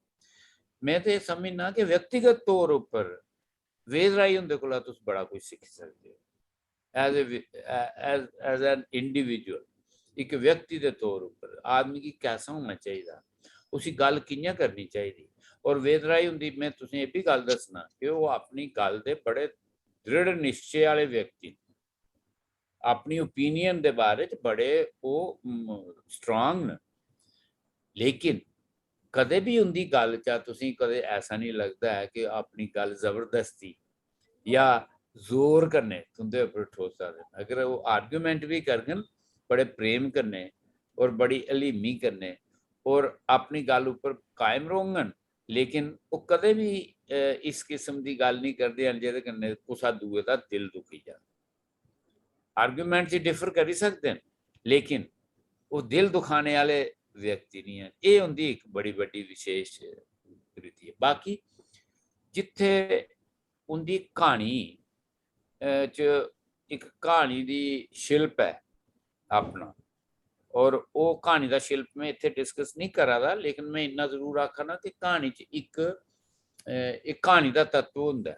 में ते समझना कि व्यक्तिगत तौर उप्पर वेद राही हुंदे कोला तुस बड़ा कुछ सिक्खी सकदे ओ। as a as as an individual, इक व्यक्ति दे तौर उप्पर आदमी गी कैसा होना चाहिदा, उसी गल्ल कि'यां करनी चाहिदी। और वेद राय हुंदी, में तुसें एह् बी गल्ल दस्सना कि ओह् अपनी गल्ल दे बड़े दृढ़ निश्चे आह्ले व्यक्ति न, अपनी ओपिनियन दे बारे च बड़े ओह् स्ट्रांग न, लेकिन कदें बी उं'दी गल्ल चा तुसेंगी कदें ऐसा निं लगदा ऐ कि अपनी गल्ल जबरदस्ती जां जोर कन्नै तुं'दे उप्पर ठोसा दे न। अगर ओह् आर्गूमेंट बी करङन बड़े प्रेम कन्नै और बड़ी हलीमी कन्नै और अपनी गल्ल उप्पर कायम रौह्ङन, लेकिन ओह् कदें बी, अ, इस किस्म दी गल्ल निं करदे हैन जेह्दे कन्नै कुसै दूए दा दिल दुखी जा। आर्गूमेंट च डिफर करी सकदे न, लेकिन ओह् दिल दुखाने आह्ले व्यक्ति निं हैन। एह् उं'दी इक बड़ी बड्डी विशेष कृति ऐ। बाकी जित्थै उं'दी क्हानी, अ, च इक क्हानी दी शिल्प ऐ अपना, और ओह् क्हानी दा शिल्प में इत्थै डिस्कस निं करा दा, लेकिन में इन्ना जरूर आखा ना कि क्हानी च इक, अ, इक क्हानी दा तत्व होंदा ऐ,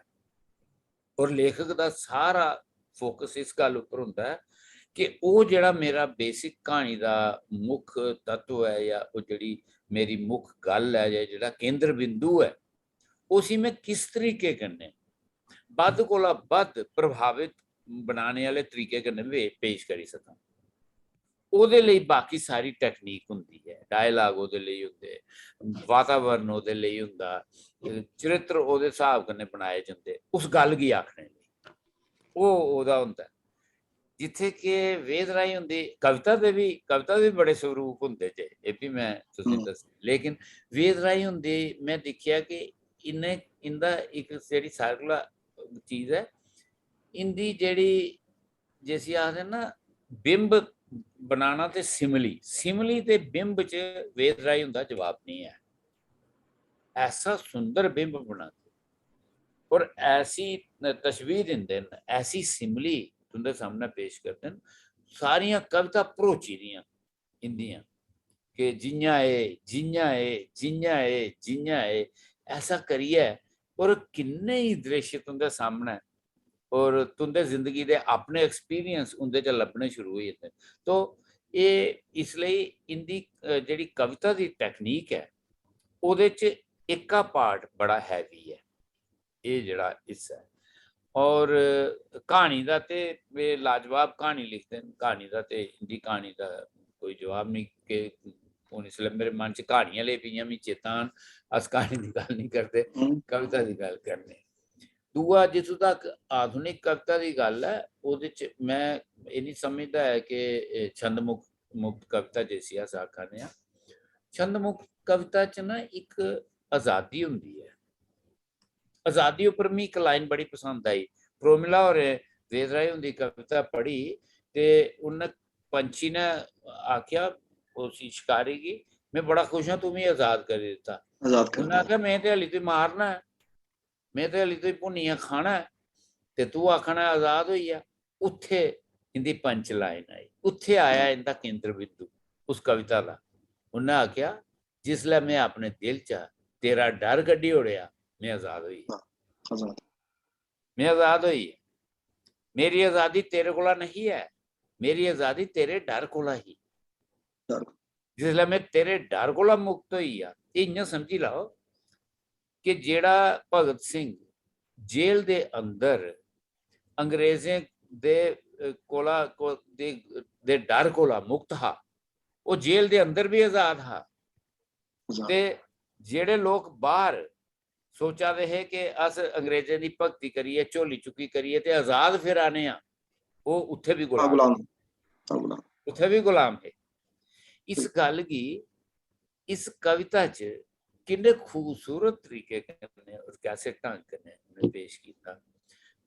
और लेखक दा सारा फोकस इस गल्ल उप्पर होंदा ऐ कि ओह् जेह्ड़ा मेरा बेसिक क्हानी दा मुक्ख तत्व ऐ, जां ओह् जेह्ड़ी मेरी मुक्ख गल्ल ऐ, जां जेह्ड़ा केंद्र बिंदु ऐ, उसी में किस तरीके कन्नै बद्ध कोला बद्ध प्रभावित बनाने आह्ले तरीके कन्नै पे-, पेश करी सकां। ओह्दे लेई बाकी सारी टेक्निक होंदी ऐ, डायलॉग ओह्दे लेई होंदे, वातावरण ओह्दे लेई होंदा, चरित्र ओह्दे स्हाब कन्नै बनाए जंदे, उस गल्ल गी आखने लेई ओह् ओह्दा होंदा ऐ। जित्थै कि वेद राय हुंदी कविता दे बी, कविता दे बी बड़े स्वरूप होंदे जे, एह् बी में तुसें हम्म। दस्सेआ। लेकिन वेद राय हुंदी में दिक्खेआ कि इ'नें, इं'दा इक जेह्ड़ी सारें कोला चीज ऐ, इं'दी जेह्ड़ी, जिसी आखदे ना, बिंब बनाना ते सिमली, सिमली ते बिंब च वेद राय हुंदा जवाब निं ऐ। ऐसा सुंदर बिंब बनांदे और ऐसी तशबीह दिंदे न, ऐसी सिमली तुं'दे सामनै पेश करदे न, सारियां कविता भरोची दियां इं'दियां कि जि'यां एह्, जि'यां एह्, जि'यां एह्, जि'यां एह्, ऐसा करियै और किन्ने ही दृश्य तुं'दे सामनै और तुं'दे जिंदगी दे अपने एक्सपीरियंस उं'दे च लब्भने शुरू होई जंदे न। तो एह् इसलेई इं'दी, अ, जेह्ड़ी कविता दी टेक्निक ऐ, ओह्दे च एह्का पार्ट बड़ा हैवी ऐ, एह् जेह्ड़ा हिस्सा ऐ। और क्हानी दा ते एह् लाजवाब क्हानी लिखदे न, क्हानी दा ते इं'दी क्हानी दा कोई जवाब निं कि हून इसलै मेरे मन च क्हानियां लेई पेइयां, मिगी चेता आन, अस क्हानी दी गल्ल निं करदे, हम्म। कविता दी गल्ल करने। दूआ, जित्थूं तक आधुनिक कविता दी गल्ल ऐ, ओह्दे च में एह् निं समझदा ऐ कि एह् छंद मुक्त, मुक्त कविता जिसी अस आखा ने आं। छंद मुक्त कविता च ना इक अजादी होंदी ऐ। अजादी उप्पर मी इक लाइन बड़ी पसंद आई। प्रोमिला होरें वेद राय हुंदी कविता पढ़ी ते उन्न पंछी ने आखेआ उसी, शकारी गी, "में बड़ा खुश आं, तूं मी अजाद करी दित्ता।" आजाद करी उन्नै दित्ता। आखेआ, "में ते हाली तुगी मारना ऐ।" में ते हल्ली तुगी भुन्नियै खाना ऐ ते तू आखना ऐ आजाद होई गेआ। उत्थै इं'दी पंच लाइन आई, उत्थै आया इं'दा केंद्र बिंदु उस कविता दा। उन्नै आखेआ, "जिसलै में अपने दिल चा तेरा डर कड्ढी ओड़ेआ, में आजाद होई गेआ।" आजाद। में आजाद होई गेआ। मेरी आजादी तेरे कोला नहीं ऐ, मेरी आजादी तेरे डर कोला ही। डर। जिसलै में तेरे डर कोला मुक्त होई गेआ, एह् इ'यां समझी लैओ कि जेह्ड़ा भगत सिंह जेल दे अंदर अंग्रेजें दे, अ, कोला, को-, दे, दे डर कोला मुक्त हा, ओह् जेल दे अंदर बी आजाद हा। आजाद। ते जेह्ड़े लोक बाहर सोचा दे हे कि अस अंग्रेजें दी भक्ति करियै, झोली चुक्की करियै ते आजाद फिरा ने आं, ओह् उत्थै बी गुलाम गुलाम। हे। हाँ, गुलाम। उत्थै बी गुलाम हे। इस गल्ल गी इस कविता च किन्ने खूबसूरत तरीके कन्नै और कैसे ढंग कन्नै उ'नें पेश कीता।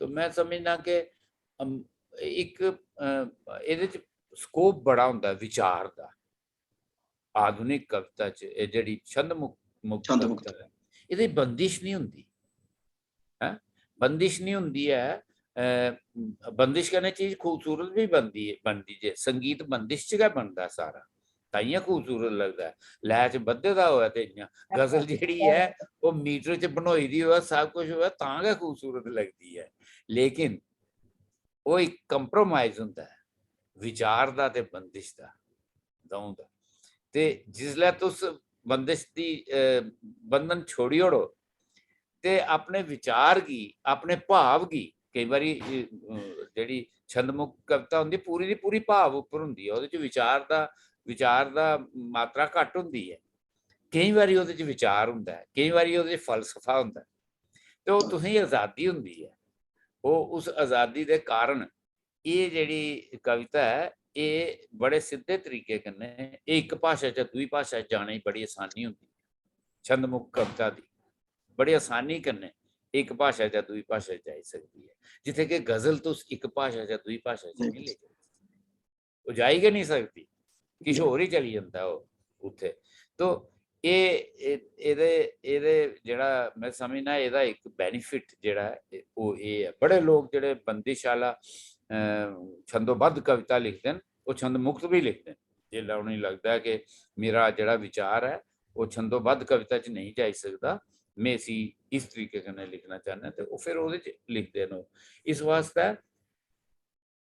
तो में समझना कि, अम, इक, अ, एह्दे च स्कोप बड़ा होंदा ऐ विचार दा। आधुनिक कविता च एह् जेह्ड़ी छंद मुक-, मुक्त छंद मुक्त। कविता ऐ, एह्दे च बंदिश निं होंदी, हैं? बंदिश निं होंदी ऐ। अ, बंदिश कन्नै चीज खूबसूरत बी बनदी ऐ, बनदी जे संगीत बंदिश च गै बनदा सारा, ताइयें खूबसूरत लगदा ऐ। लैऽ च बद्धे दा होऐ ते इ'यां गजल जेह्ड़ी ऐ, ओह् मीटर च बनोई दी होऐ, सब कुछ होऐ, तां गै खूबसूरत लगदी ऐ। लेकिन ओह् इक कंप्रोमाइज होंदा ऐ विचार दा ते बंदिश दा, द'ऊं दा। ते जिसलै तुस बंदिश दी, अ, बंधन छोड़ी ओड़ो ते अपने विचार गी, अपने भाव गी, केईं बारी, अ, जेह्ड़ी छंदमुक्त कविता होंदी, पूरी दी पूरी भाव उप्पर होंदी ऐ, ओह्दे च विचार दा, विचार दा मात्रा घट्ट होंदी ऐ। केईं बारी ओह्दे च विचार होंदा ऐ, केईं बारी ओह्दे च फलसफा होंदा ऐ। ते ओह् तुसेंगी अजादी होंदी ऐ। ओह् उस अजादी दे कारण एह् जेह्ड़ी कविता ऐ, एह् बड़े सिद्धे तरीके कन्नै, एह् इक भाशा चा दूई भाशा च जाने दी बड़ी असानी होंदी ऐ। छंदमुक्त कविता दी बड़ी असानी कन्नै इक भाशा चा दूई भाशा च जाई सकदी ऐ, जित्थै कि गजल तुस इक भाशा चा दूई भाशा च नेईं लेई जाई सकदे। ओह् जाई गै नेईं सकदी, किश होर ही चली जंदा ओह् उत्थै। तो एह्, एह्, एह्दे, एह्दे जेह्ड़ा में समझना, एह्दा इक benefit जेह्ड़ा ऐ, ओह् एह् ऐ। बड़े लोक जेह्ड़े बंदिश आह्ला, अ, छंदोबद्ध कविता लिखदे न, ओह् छंद मुक्त बी लिखदे न। जिसलै उ'नेंगी लगदा ऐ कि मेरा जेह्ड़ा विचार ऐ, ओह् छंदोबद्ध कविता च नेईं जाई सकदा, में इसी इस तरीके कन्नै लिखना चाह्न्नां, ते ओह् फिर ओह्दे च लिखदे न। ओह् इस वास्तै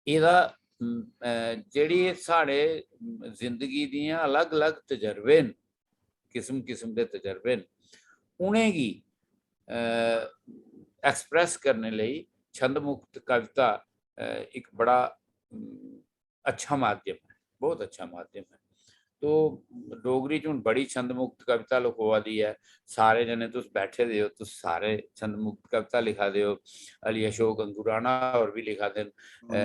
एह्दा, अम, अ, जेह्ड़ी एह् साढ़े, अम, जिंदगी दियां अलग-अलग तजर्बे न, किस्म-किस्म दे तजर्बे न, उ'नेंगी, अ, express करने लेई छंद मुक्त कविता, अ, इक बड़ा, अम, अच्छा माध्यम ऐ, बहुत अच्छा माध्यम ऐ। तो डोगरी च हून बड़ी छंद मुक्त कविता लखोआ दी ऐ। सारे जने तुस बैठे दे ओ, तुस सारे छंद मुक्त कविता लिखा दे ओ। अली अशोक अंगुराना होर बी लिखा दे न, अ,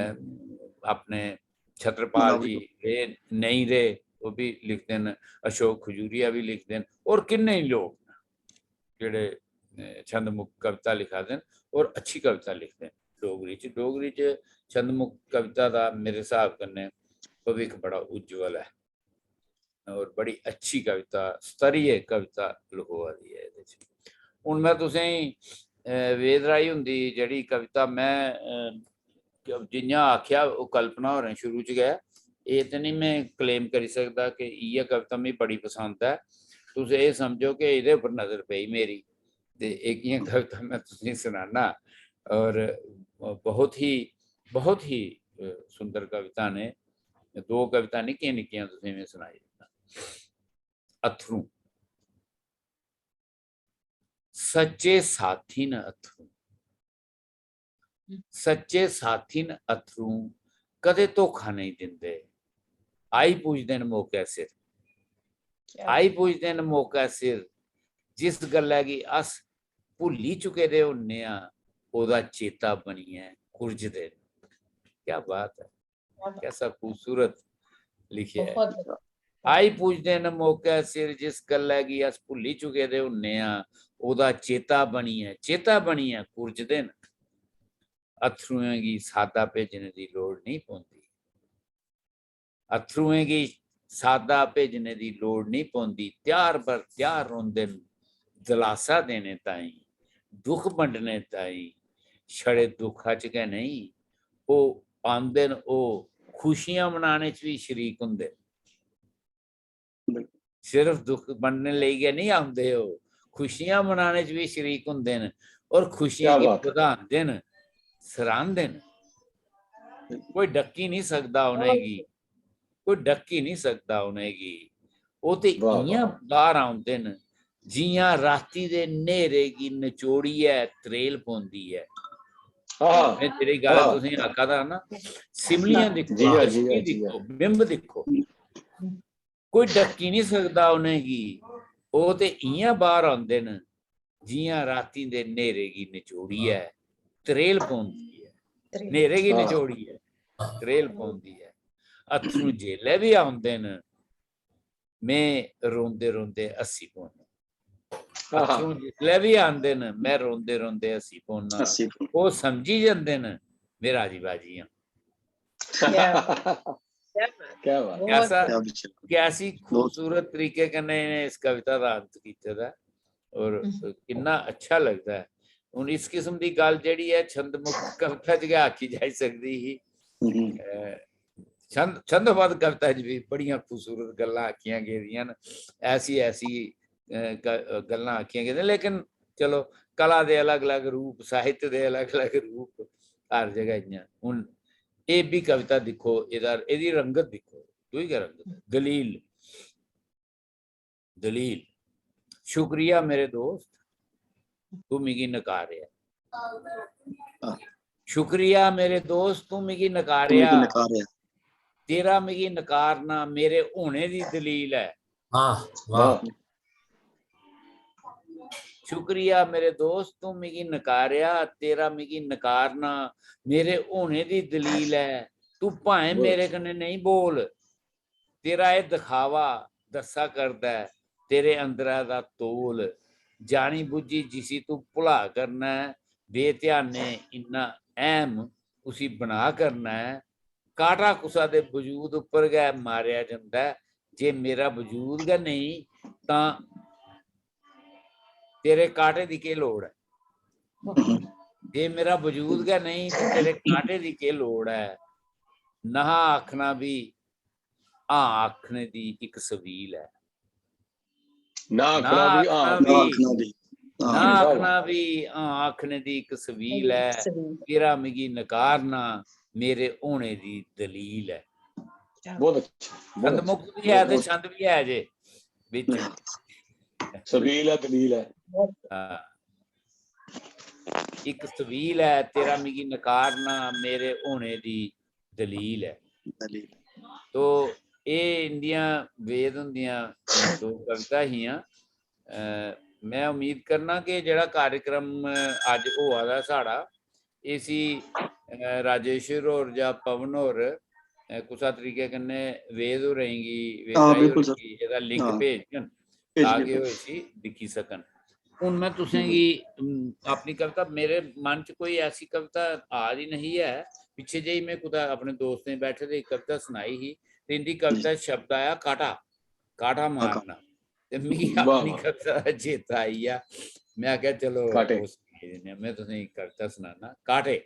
अपने छत्रपाल जी रेह्, नेईं रेह्, ओह् बी लिखदे न, अशोक खजूरिया बी लिखदे न, होर किन्ने ही लोक न जेह्ड़े, अ, छंद मुक्त कविता लिखा दे न होर अच्छी कविता लिखदे न डोगरी च। डोगरी च छंद मुक्त कविता दा मेरे स्हाब कन्नै भविक्ख बड़ा उज्जवल ऐ। और बड़ी अच्छी कविता, स्तरीय कविता लखोआ दी ऐ एह्दे च। हून में तुसेंगी, अ, वेद राही हुंदी जेह्ड़ी कविता में, अ, जि'यां आखेआ, ओह् कल्पना होरें शुरू च गै, एह् ते निं में claim करी सकदा कि इ'यै कविता मिगी बड़ी पसंद ऐ। तुस एह् समझो कि एह्दे उप्पर नजर पेई मेरी, ते एह्कियां कविता में तुसेंगी सनाना। और बहुत ही, बहुत ही, अ, सुंदर कविता ने। दो कविता निक्कियां निक्कियां तुसेंगी में सनाई दिंदा। अत्थरूं। सच्चे साथी न अत्थरूं, सच्चे साथी न अत्थरूं, कदें धोखा नेईं दिंदे, आई पुजदे न मौके सिर। क्या आई पुजदे न मौके सिर। जिस गल्लै गी अस भुल्ली चुके दे होन्ने आं, ओह्दा चेता बनियै कुरजदे न। क्या बात है, कैसा खूबसूरत लिखेआ ऐ। बहुत। आई पुजदे न मौके सिर, जिस गल्लै गी अस भुल्ली चुके दे होन्ने आं, ओह्दा चेता बनियै, चेता बनियै कुरजदे न। अत्थरुएं गी सादा भेजने दी लोड़ नेईं पौंदी। अत्थरुएं गी सादा भेजने दी लोड़ नेईं पौंदी। त्यार बर त्यार रौंह्दे न दलासा देने ताईं, दुख बंडने ताईं। छड़े दुखा च गै नेईं, ओह् औंदे न, ओह् खुशियां मनाने च बी शरीक होंदे न। सिर्फ दुख बंडने लेई गै नेईं औंदे, ओह् खुशियां मनाने च बी शरीक होंदे न और खुशियें क्या गी बात है। बधांदे न, सरांह्दे न। कोई डक्की निं सकदा उ'नेंगी, कोई डक्की निं सकदा उ'नेंगी। ओह् ते वाह, इ'यां वाह। बाह्र औंदे न जि'यां राती दे न्हेरे गी नचोड़ियै त्रेल पौंदी ऐ। आहा, में जेह्ड़ी गल्ल आहा। तुसेंगी आखा दा ना, सिमलियां दिक्खो, जी हाँ, जी तशबीह हाँ, जी दिक्खो, हाँ। बिंब दिक्खो। कोई डक्की निं सकदा उ'नेंगी। ओह् ते इ'यां बाह्र औंदे न जि'यां रातीं दे न्हेरे गी नचोड़ियै त्रेल पौंदी ऐ। त्रेल। न्हेरे गी हां। नचोड़ियै त्रेल पौंदी ऐ। अत्थरूं जेल्लै बी औंदे न, में रोंदे रोंदे हस्सी पौन्ना। हां। अत्थरूं जिसलै बी औंदे न, में रोंदे रोंदे हस्सी पौन्ना। हस्सी पौन्ना। ओह् समझी जंदे न, में राजी बाजी आं। क्या बात। क्या बात। क्या बात। बहुत कैसा, क्या विचार। कैसी बहुत। खूबसूरत तरीके कन्नै इ'नें इस कविता दा अंत कीते दा ऐ और हम्म। किन्ना अच्छा लगदा ऐ। हून इस किस्म दी गल्ल जेह्ड़ी ऐ छंद मुक्त कविता च गै आखी जाई सकदी ही। हम्म। अ, छंद, छंदोबद्ध कविता च बी बड़ियां खूबसूरत गल्लां आखियां गेदियां न, ऐसी, ऐसी, अ, ग-, गल्लां आखियां गेदियां, लेकिन चलो, कला दे अलग-अलग रूप, साहित्य दे अलग-अलग रूप, हर जगह इ'यां। हून एह् बी कविता दिक्खो, एह्दा, एह्दी रंगत दिक्खो, दूई गै रंगत ऐ। दलील, दलील। शुक्रिया मेरे दोस्त, तू मिगी नकारेआ। शुक्रिया मेरे दोस्त, तू मिगी नकारेआ। तेरा मिगी नकारना मेरे होने दी दलील ऐ। वाह, वाह। शुक्रिया मेरे दोस्त, तू मिगी नकारेआ, तेरा मिगी नकारना मेरे होने दी दलील ऐ। तू भाएं मेरे कन्नै नेईं बोल, तेरा एह् दिखावा दस्सा करदा ऐ तेरे अंदरा दा तोल। जानी बुज्झी जिसी तू भुला करना ऐ, बेध्याने इन्ना ऐह्म उसी बना करना ऐ। काटा कुसा दे वजूद उप्पर गै मारेआ जंदा ऐ। जे मेरा वजूद गै नेईं तां तेरे काटे दी केह् लोड़ ऐ? जे मेरा वजूद गै नेईं ते तेरे काटे दी केह् लोड़ ऐ? नहा आखना बी हां आखने दी इक सबील ऐ। ना आखना बी हां ना आखना बी हां आखने दी इक सबील ऐ। तेरा मिगी नकारना मेरे होने दी दलील ऐ। बहुत अच्छा। छंद मुक्त भी है ते छंद भी है जे बिच। सबील ऐ, दलील ऐ। हां, इक सबील ऐ, तेरा मिगी नकारना मेरे होने दी दलील ऐ। तो एह् इंदियां वेद हुंदियां दो कविता हियां। में उम्मीद करना कि जेह्ड़ा कार्यक्रम अज्ज होआ दा साढ़ा, इसी राजेश्वर होर जां पवन होर कुसै तरीके कन्नै वेद होरें गी, वेद राही होरें गी एह्दा लिंक भेजन, ताकि ओह् इसी दिक्खी सकन। हून में तुसें गी अपनी कविता, मेरे मन च कोई ऐसी कविता आ दी नहीं ऐ। पिच्छे जेही में कुतै अपने दोस्तें बैठे दे इक कविता सनाई ही, ते इंदी कविता शब्द आया काटा, काटा मारना। ते मिगी अपनी कविता दा चेता आई गेआ। में आखेआ, चलो, में तुसें गी कविता सनाना। काटे,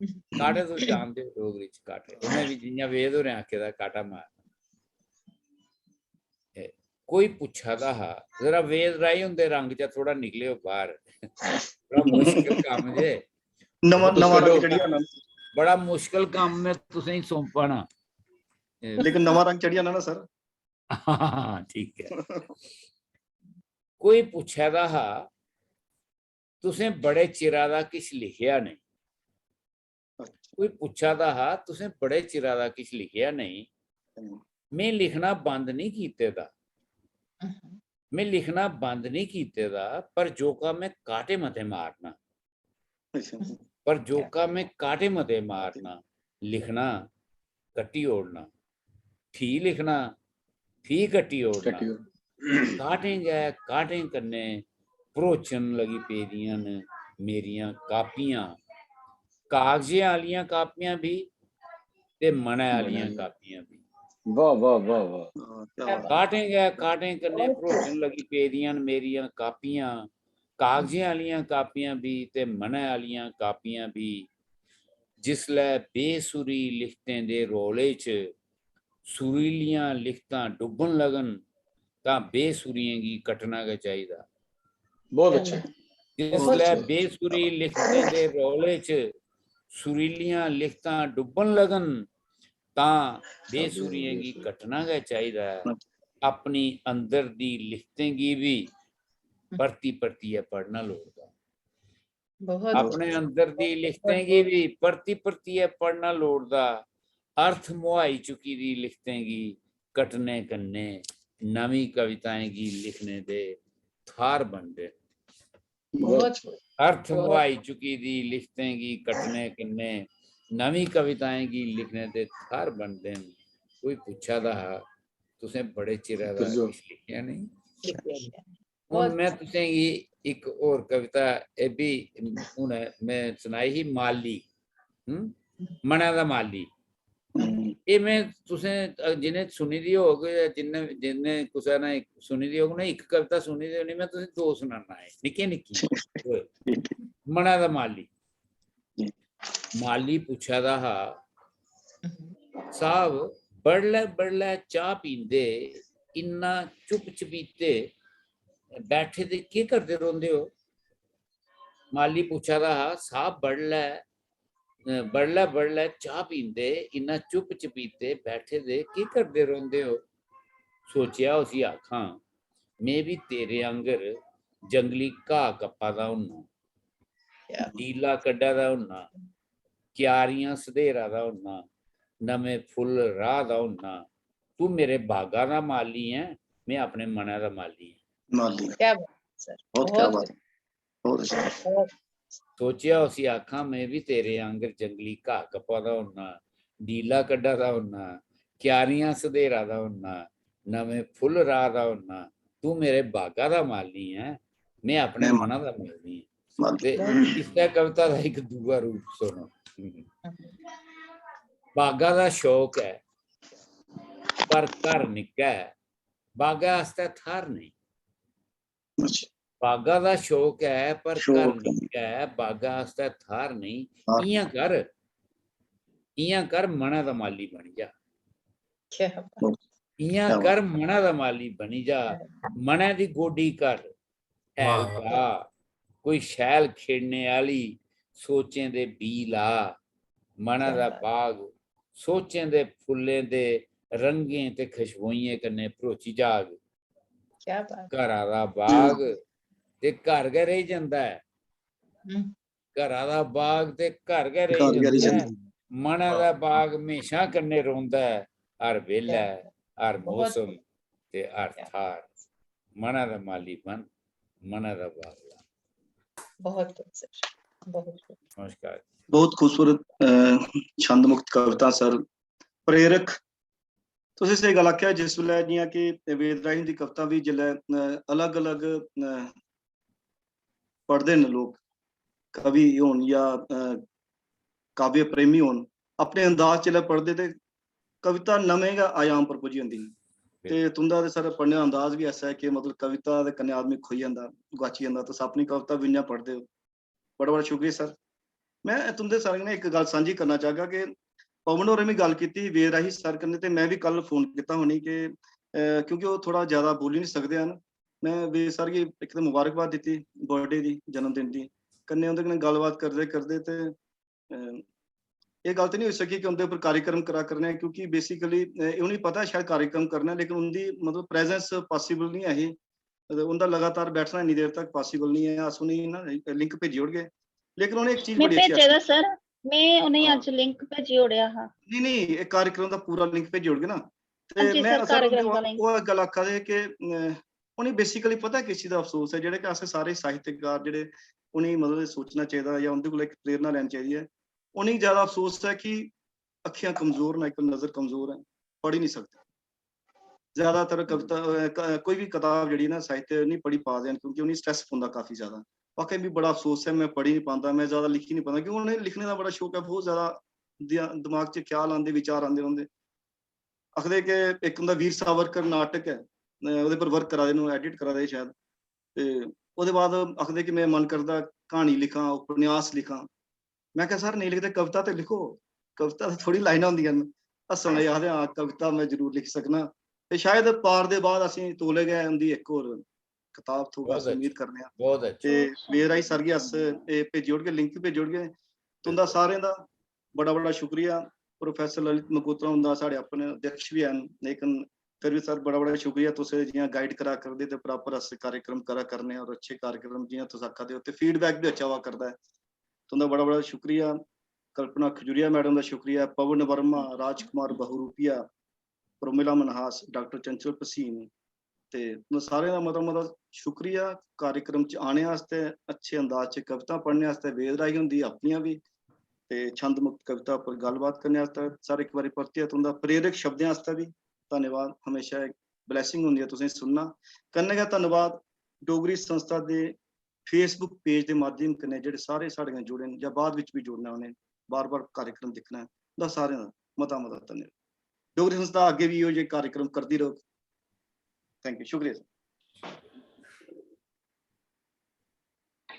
काटे तुस जानदे ओ डोगरी च काटे। उ'नें बी जि'यां वेद होरें आखे दा, काटा मारना। कोई पुच्छा दा हा, जरा वेद राही हुंदे रंग चा थोड़ा निकलेओ बाहर। बड़ा मुश्किल कम्म जे। नमां, नमां रंग चढ़ी जाना। बड़ा मुश्किल कम्म में तुसें गी सौंपा ना। लेकिन नमां रंग चढ़ी जाना ना सर। हां, ठीक ऐ। कोई पुच्छा दा हा, तुसें बड़े चिरा दा किश लिखेआ नेईं। कोई पुच्छा दा हा, तुसें बड़े चिरा दा किश लिखेआ नेईं। में लिखना बंद नहीं कीते दा। में लिखना बंद नहीं कीते दा, पर जोका में काटे मते मारना। पर जोका में काटे मते मारना, लिखना कट्टी ओड़ना, फ्ही लिखना, फ्ही कट्टी ओड़ना। काटें गै काटें कन्नै भरोचन लगी पेदियां न मेरियां कापियां। कागजें आह्लियां कापियां बी ते मनै आह्लियां कापियां बी। वाह, वाह, वाह, वाह। काटें गै काटें कन्नै भरोचन लगी पेदियां न मेरियां कापियां, कागजें आह्लियां कापियां बी ते मनै आह्लियां कापियां बी। जिसलै बेसुरी लिखतें दे रौले च सुरीलियां लिखतां डुब्बन लगन, तां बेसुरियें गी कट्टना गै चाहिदा। बहुत अच्छा। जिसलै बेसुरी लिखतें दे रौले च सुरीलियां लिखतां डुब्बन लगन, तां बेसुरियें गी कट्टना गै चाहिदा ऐ। अपनी अंदर दी लिखतें गी बी परती परतियै पढ़ना लोड़दा। अपने अंदर दी लिखतें गी बी परती परतियै पढ़ना लोड़दा। अर्थ मुहाई चुकी दी लिखतें गी कट्टने कन्नै नमीं कविताएं गी लिखने दे थाह्र बनदे न। अर्थ मुहाई चुकी दी लिखतें गी कट्टने कन्नै नमीं कविताएं गी लिखने दे थाह्र बनदे न। कोई पुच्छा दा हा, तुसें बड़े चिरै दा किश लिखेआ नेईं? हून में तुसें गी इक होर कविता, एह् बी हून में सनाई ही, माली, हम्म, मनै दा माली। एह् में तुसें, अ, जि'नें सुनी दी होग, जि'नें, जि'नें कुसै ने सुनी दी होग ना, इक कविता सुनी दी होनी, में तुसें दो सनाना ऐ, निक्कियां निक्कियां। मनै दा माली। माली पुच्छा दा हा, "साहब, बडलै बडलै चाह् पींदे, इन्ना चुप चपीते बैठे दे केह् करदे रौंह्दे ओ?" माली पुच्छा दा हा, "साहब, बडलै बडलै बडलै चाह् पींदे, इन्ना चुप चपीते बैठे दे केह् करदे रौंह्दे ओ? सोचेआ उसी आखां, में बी तेरे आंगर जंगली घाऽ कप्पा दा होन्ना, डीला कड्ढा दा होन्ना, क्यारियां सधेरा दा होन्ना, नमें फुल्ल राह् दा होन्ना। तू मेरे बागा दा माली ऐ, में अपने मनै दा माली ऐ। माली। क्या बात है सर, बहुत क्या बहुत बात है। बहुत अच्छा। बहुत सोचेआ उसी आखां, में बी तेरे आंगर जंगली घाऽ कप्पा दा होन्ना, डीला कड्ढा दा होन्ना, क्यारियां सधेरा दा होन्ना, नमें फुल्ल राह् दा होन्ना। तू मेरे बागा दा माली ऐ, में अपने में मना दा माली ऐ। माली। ते इसदा कविता दा इक दूआ रूप सुनो। बागा दा शौक ऐ पर घर निक्का ऐ, बागा आस्तै थाह्र नेईं। अच्छा। बागा दा शौक ऐ पर घर शौक ऐ। निक्का ऐ, बागा आस्तै थाह्र नेईं। हाँ। इ'यां कर, इ'यां कर, मनै दा माली बनी जा। क्या बात। इ'यां क्या बात। कर, मनै दा माली बनी जा। मनै दी गोडी कर, हैल वाह। पा, कोई शैल खेड़ने आह्ली सोचें दे बीऽ ला। मनै क्या दा बात। बाग सोचें दे फुल्लें दे रंगें ते खुशबुइयें कन्नै भरोची जाग। क्या बात। घरा दा बाग ते घर गै रेही जंदा ऐ। हम्म। घरा दा बाग ते घर गै रेही घर गै रेही जंदा ऐ। जंदा। मनै दा बाग म्हेशां कन्नै रौंह्दा ऐ, हर बेल्लै, हर बहुत मौसम खूब। ते हर क्या थाह्र। मनै दा माली बन, मनै दा बाग ला। बहुत खूब सर, बहुत खूब। नमस्कार। बहुत खूबसूरत अ, छंद मुक्त कविता सर। प्रेरक, तुसें स्हेई गल्ल आखेआ, जिस बेल्लै जि'यां कि वेद राही हुंदी कविता बी जिसलै अ, अलग-अलग अ, पढ़दे न लोक, कवि होन जां अ, काव्य प्रेमी होन, अपने अंदाज च जिसलै पढ़दे ते कविता नमें गै आयाम पर पुज्जी जंदी। ते तुं'दा ते सर पढ़ने दा अंदाज बी ऐसा ऐ कि मतलब कविता दे कन्नै आदमी खोई जंदा, गुआची जंदा। तुस अपनी कविता बी इ'यां पढ़दे ओ। बड़ा बड़ा शुक्रिया सर। में तुं'दे सारें कन्नै इक गल्ल सांझी करना चाहगा कि पवन होरें बी गल्ल कीती वेद राही सर कन्नै, ते में बी कल फोन कीता उ'नेंगी कि अ, क्योंकि ओह् थोह्ड़ा ज्यादा बोली निं सकदे हैन। में वेद सर गी इक ते मुबारकबाद दित्ती बर्थडे दी, जन्मदिन दी, कन्नै उं'दे कन्नै गल्लबात करदे करदे ते अ, एह् गल्ल ते निं होई सकी कि उं'दे उप्पर कार्यक्रम करा करने आं, क्योंकि बेसिकली उ'नेंगी पता ऐ शायद कार्यक्रम करना ऐ, लेकिन उं'दी मतलब प्रेजेंस पॉसिबल निं ऐ ही। ते उं'दा लगातार बैठना इन्नी देर तक पॉसिबल निं ऐ। अस उ'नेंगी ना लिंक भेजी ओड़गे, लेकिन उ'नें इक चीज में बड़ी अच्छी भेजे दा आखी। सर, में उ'नेंगी हाँ। अज्ज लिंक भेजी ओड़ेआ हा। नहीं नहीं, एक कार्यक्रम दा पूरा लिंक भेजी ओड़गे ना। ते हां जी में सर, असल उं'दे कार्यक्रम दा बारे लिंक। ओह् गल्ल आखा दे हे कि अ, उ'नेंगी बेसिकली पता किस चीज दा अफसोस ऐ, जेह्ड़े कि अस सारे साहित्यकार जेह्ड़े उ'नेंगी मतलब सोचना चाहिदा जां उं'दे कोला इक प्रेरणा लैनी चाहिदी ऐ। उ'नेंगी ज्यादा अफसोस ऐ कि अक्खियां कमजोर न, इक नजर कमजोर ऐ, पढ़ी नहीं सकदे। ज्यादातर कविता अ, क- कोई बी कताब जेह्ड़ी ना साहित्य नहीं पढ़ी पा दे न, क्योंकि उ'नेंगी स्ट्रेस पौंदा काफी ज्यादा। वाकई मिगी बड़ा अफसोस ऐ, में पढ़ी नहीं पांदा, में ज्यादा लिखी नहीं पांदा, क्योंकि उ'नेंगी लिखने दा बड़ा शौक ऐ, बहुत ज्यादा दिया- दिमाग च ख्याल आंदे, विचार आंदे रौंह्दे। आखदे कि इक उं'दा वीर सावरकर नाटक ऐ, अ, ओह्दे पर वर्क करा दे न, एडिट करा दे शायद। ते ओह्दे बाद आखदे कि में मन करदा क्हानी लिखां, उपन्यास लिखां। में आखेआ, "सर, नेईं लिखदे, कविता ते लिखो, कविता ते थोह्ड़ी लाइनां होंदियां न।" हस्सन लगे, आखदे, "हां, कविता में जरूर लिखी सकना।" ते शायद पार दे बाद असें तौले गै उं'दी इक होर कताब थ्होग, अस बहुत उम्मीद अच्छा, करने आं। बहुत अच्छा। ते वेद राही सर गी अस एह् भेजी ओड़गे, लिंक भेजी ओड़गे। तुं'दा सारें दा बड़ा बड़ा शुक्रिया। प्रोफेसर ललित मगोत्रा हुंदा साढ़े अपने अध्यक्ष बी हैन, लेकिन फिर बी सर बड़ा बड़ा शुक्रिया, तुस जि'यां गाइड करा करदे ते बराबर अस कार्यक्रम करा करने आं और अच्छे कार्यक्रम जि'यां तुस आखा दे ओ ते फीडबैक बी अच्छा आवा करदा ऐ। तुं'दा बड़ा बड़ा शुक्रिया। कल्पना खजूरिया मैडम दा शुक्रिया, पवन वर्मा, राजकुमार बहुरूपिया, प्रमिला मनहास, डॉक्टर चंचल भसीन, ते तुं'दा सारें दा मता मता शुक्रिया कार्यक्रम च आने आस्तै, अच्छे अंदाज च कविता पढ़ने आस्तै, वेद राही हुंदी अपनियां बी ते छंद मुक्त कविता पर गल्लबात करने आस्तै। सर, इक बारी परतियै तुं'दा प्रेरक शब्दें आस्तै बी धन्यवाद। हमेशा इक ब्लैसिंग होंदी ऐ तुसेंगी सुनना। कन्नै गै धन्यवाद डोगरी संस्था दे Facebook पेज दे माध्यम कन्नै जेह्ड़े सारे साढ़े कन्नै जुड़े न जां बाद बिच बी जुड़ना उ'नें, बार-बार कार्यक्रम दिक्खना ऐ, उं'दा सारें दा मता-मता धन्यवाद। डोगरी संस्था अग्गें बी इहो जेह् कार्यक्रम करदी रौह्ग। Thank you, शुक्रिया सर।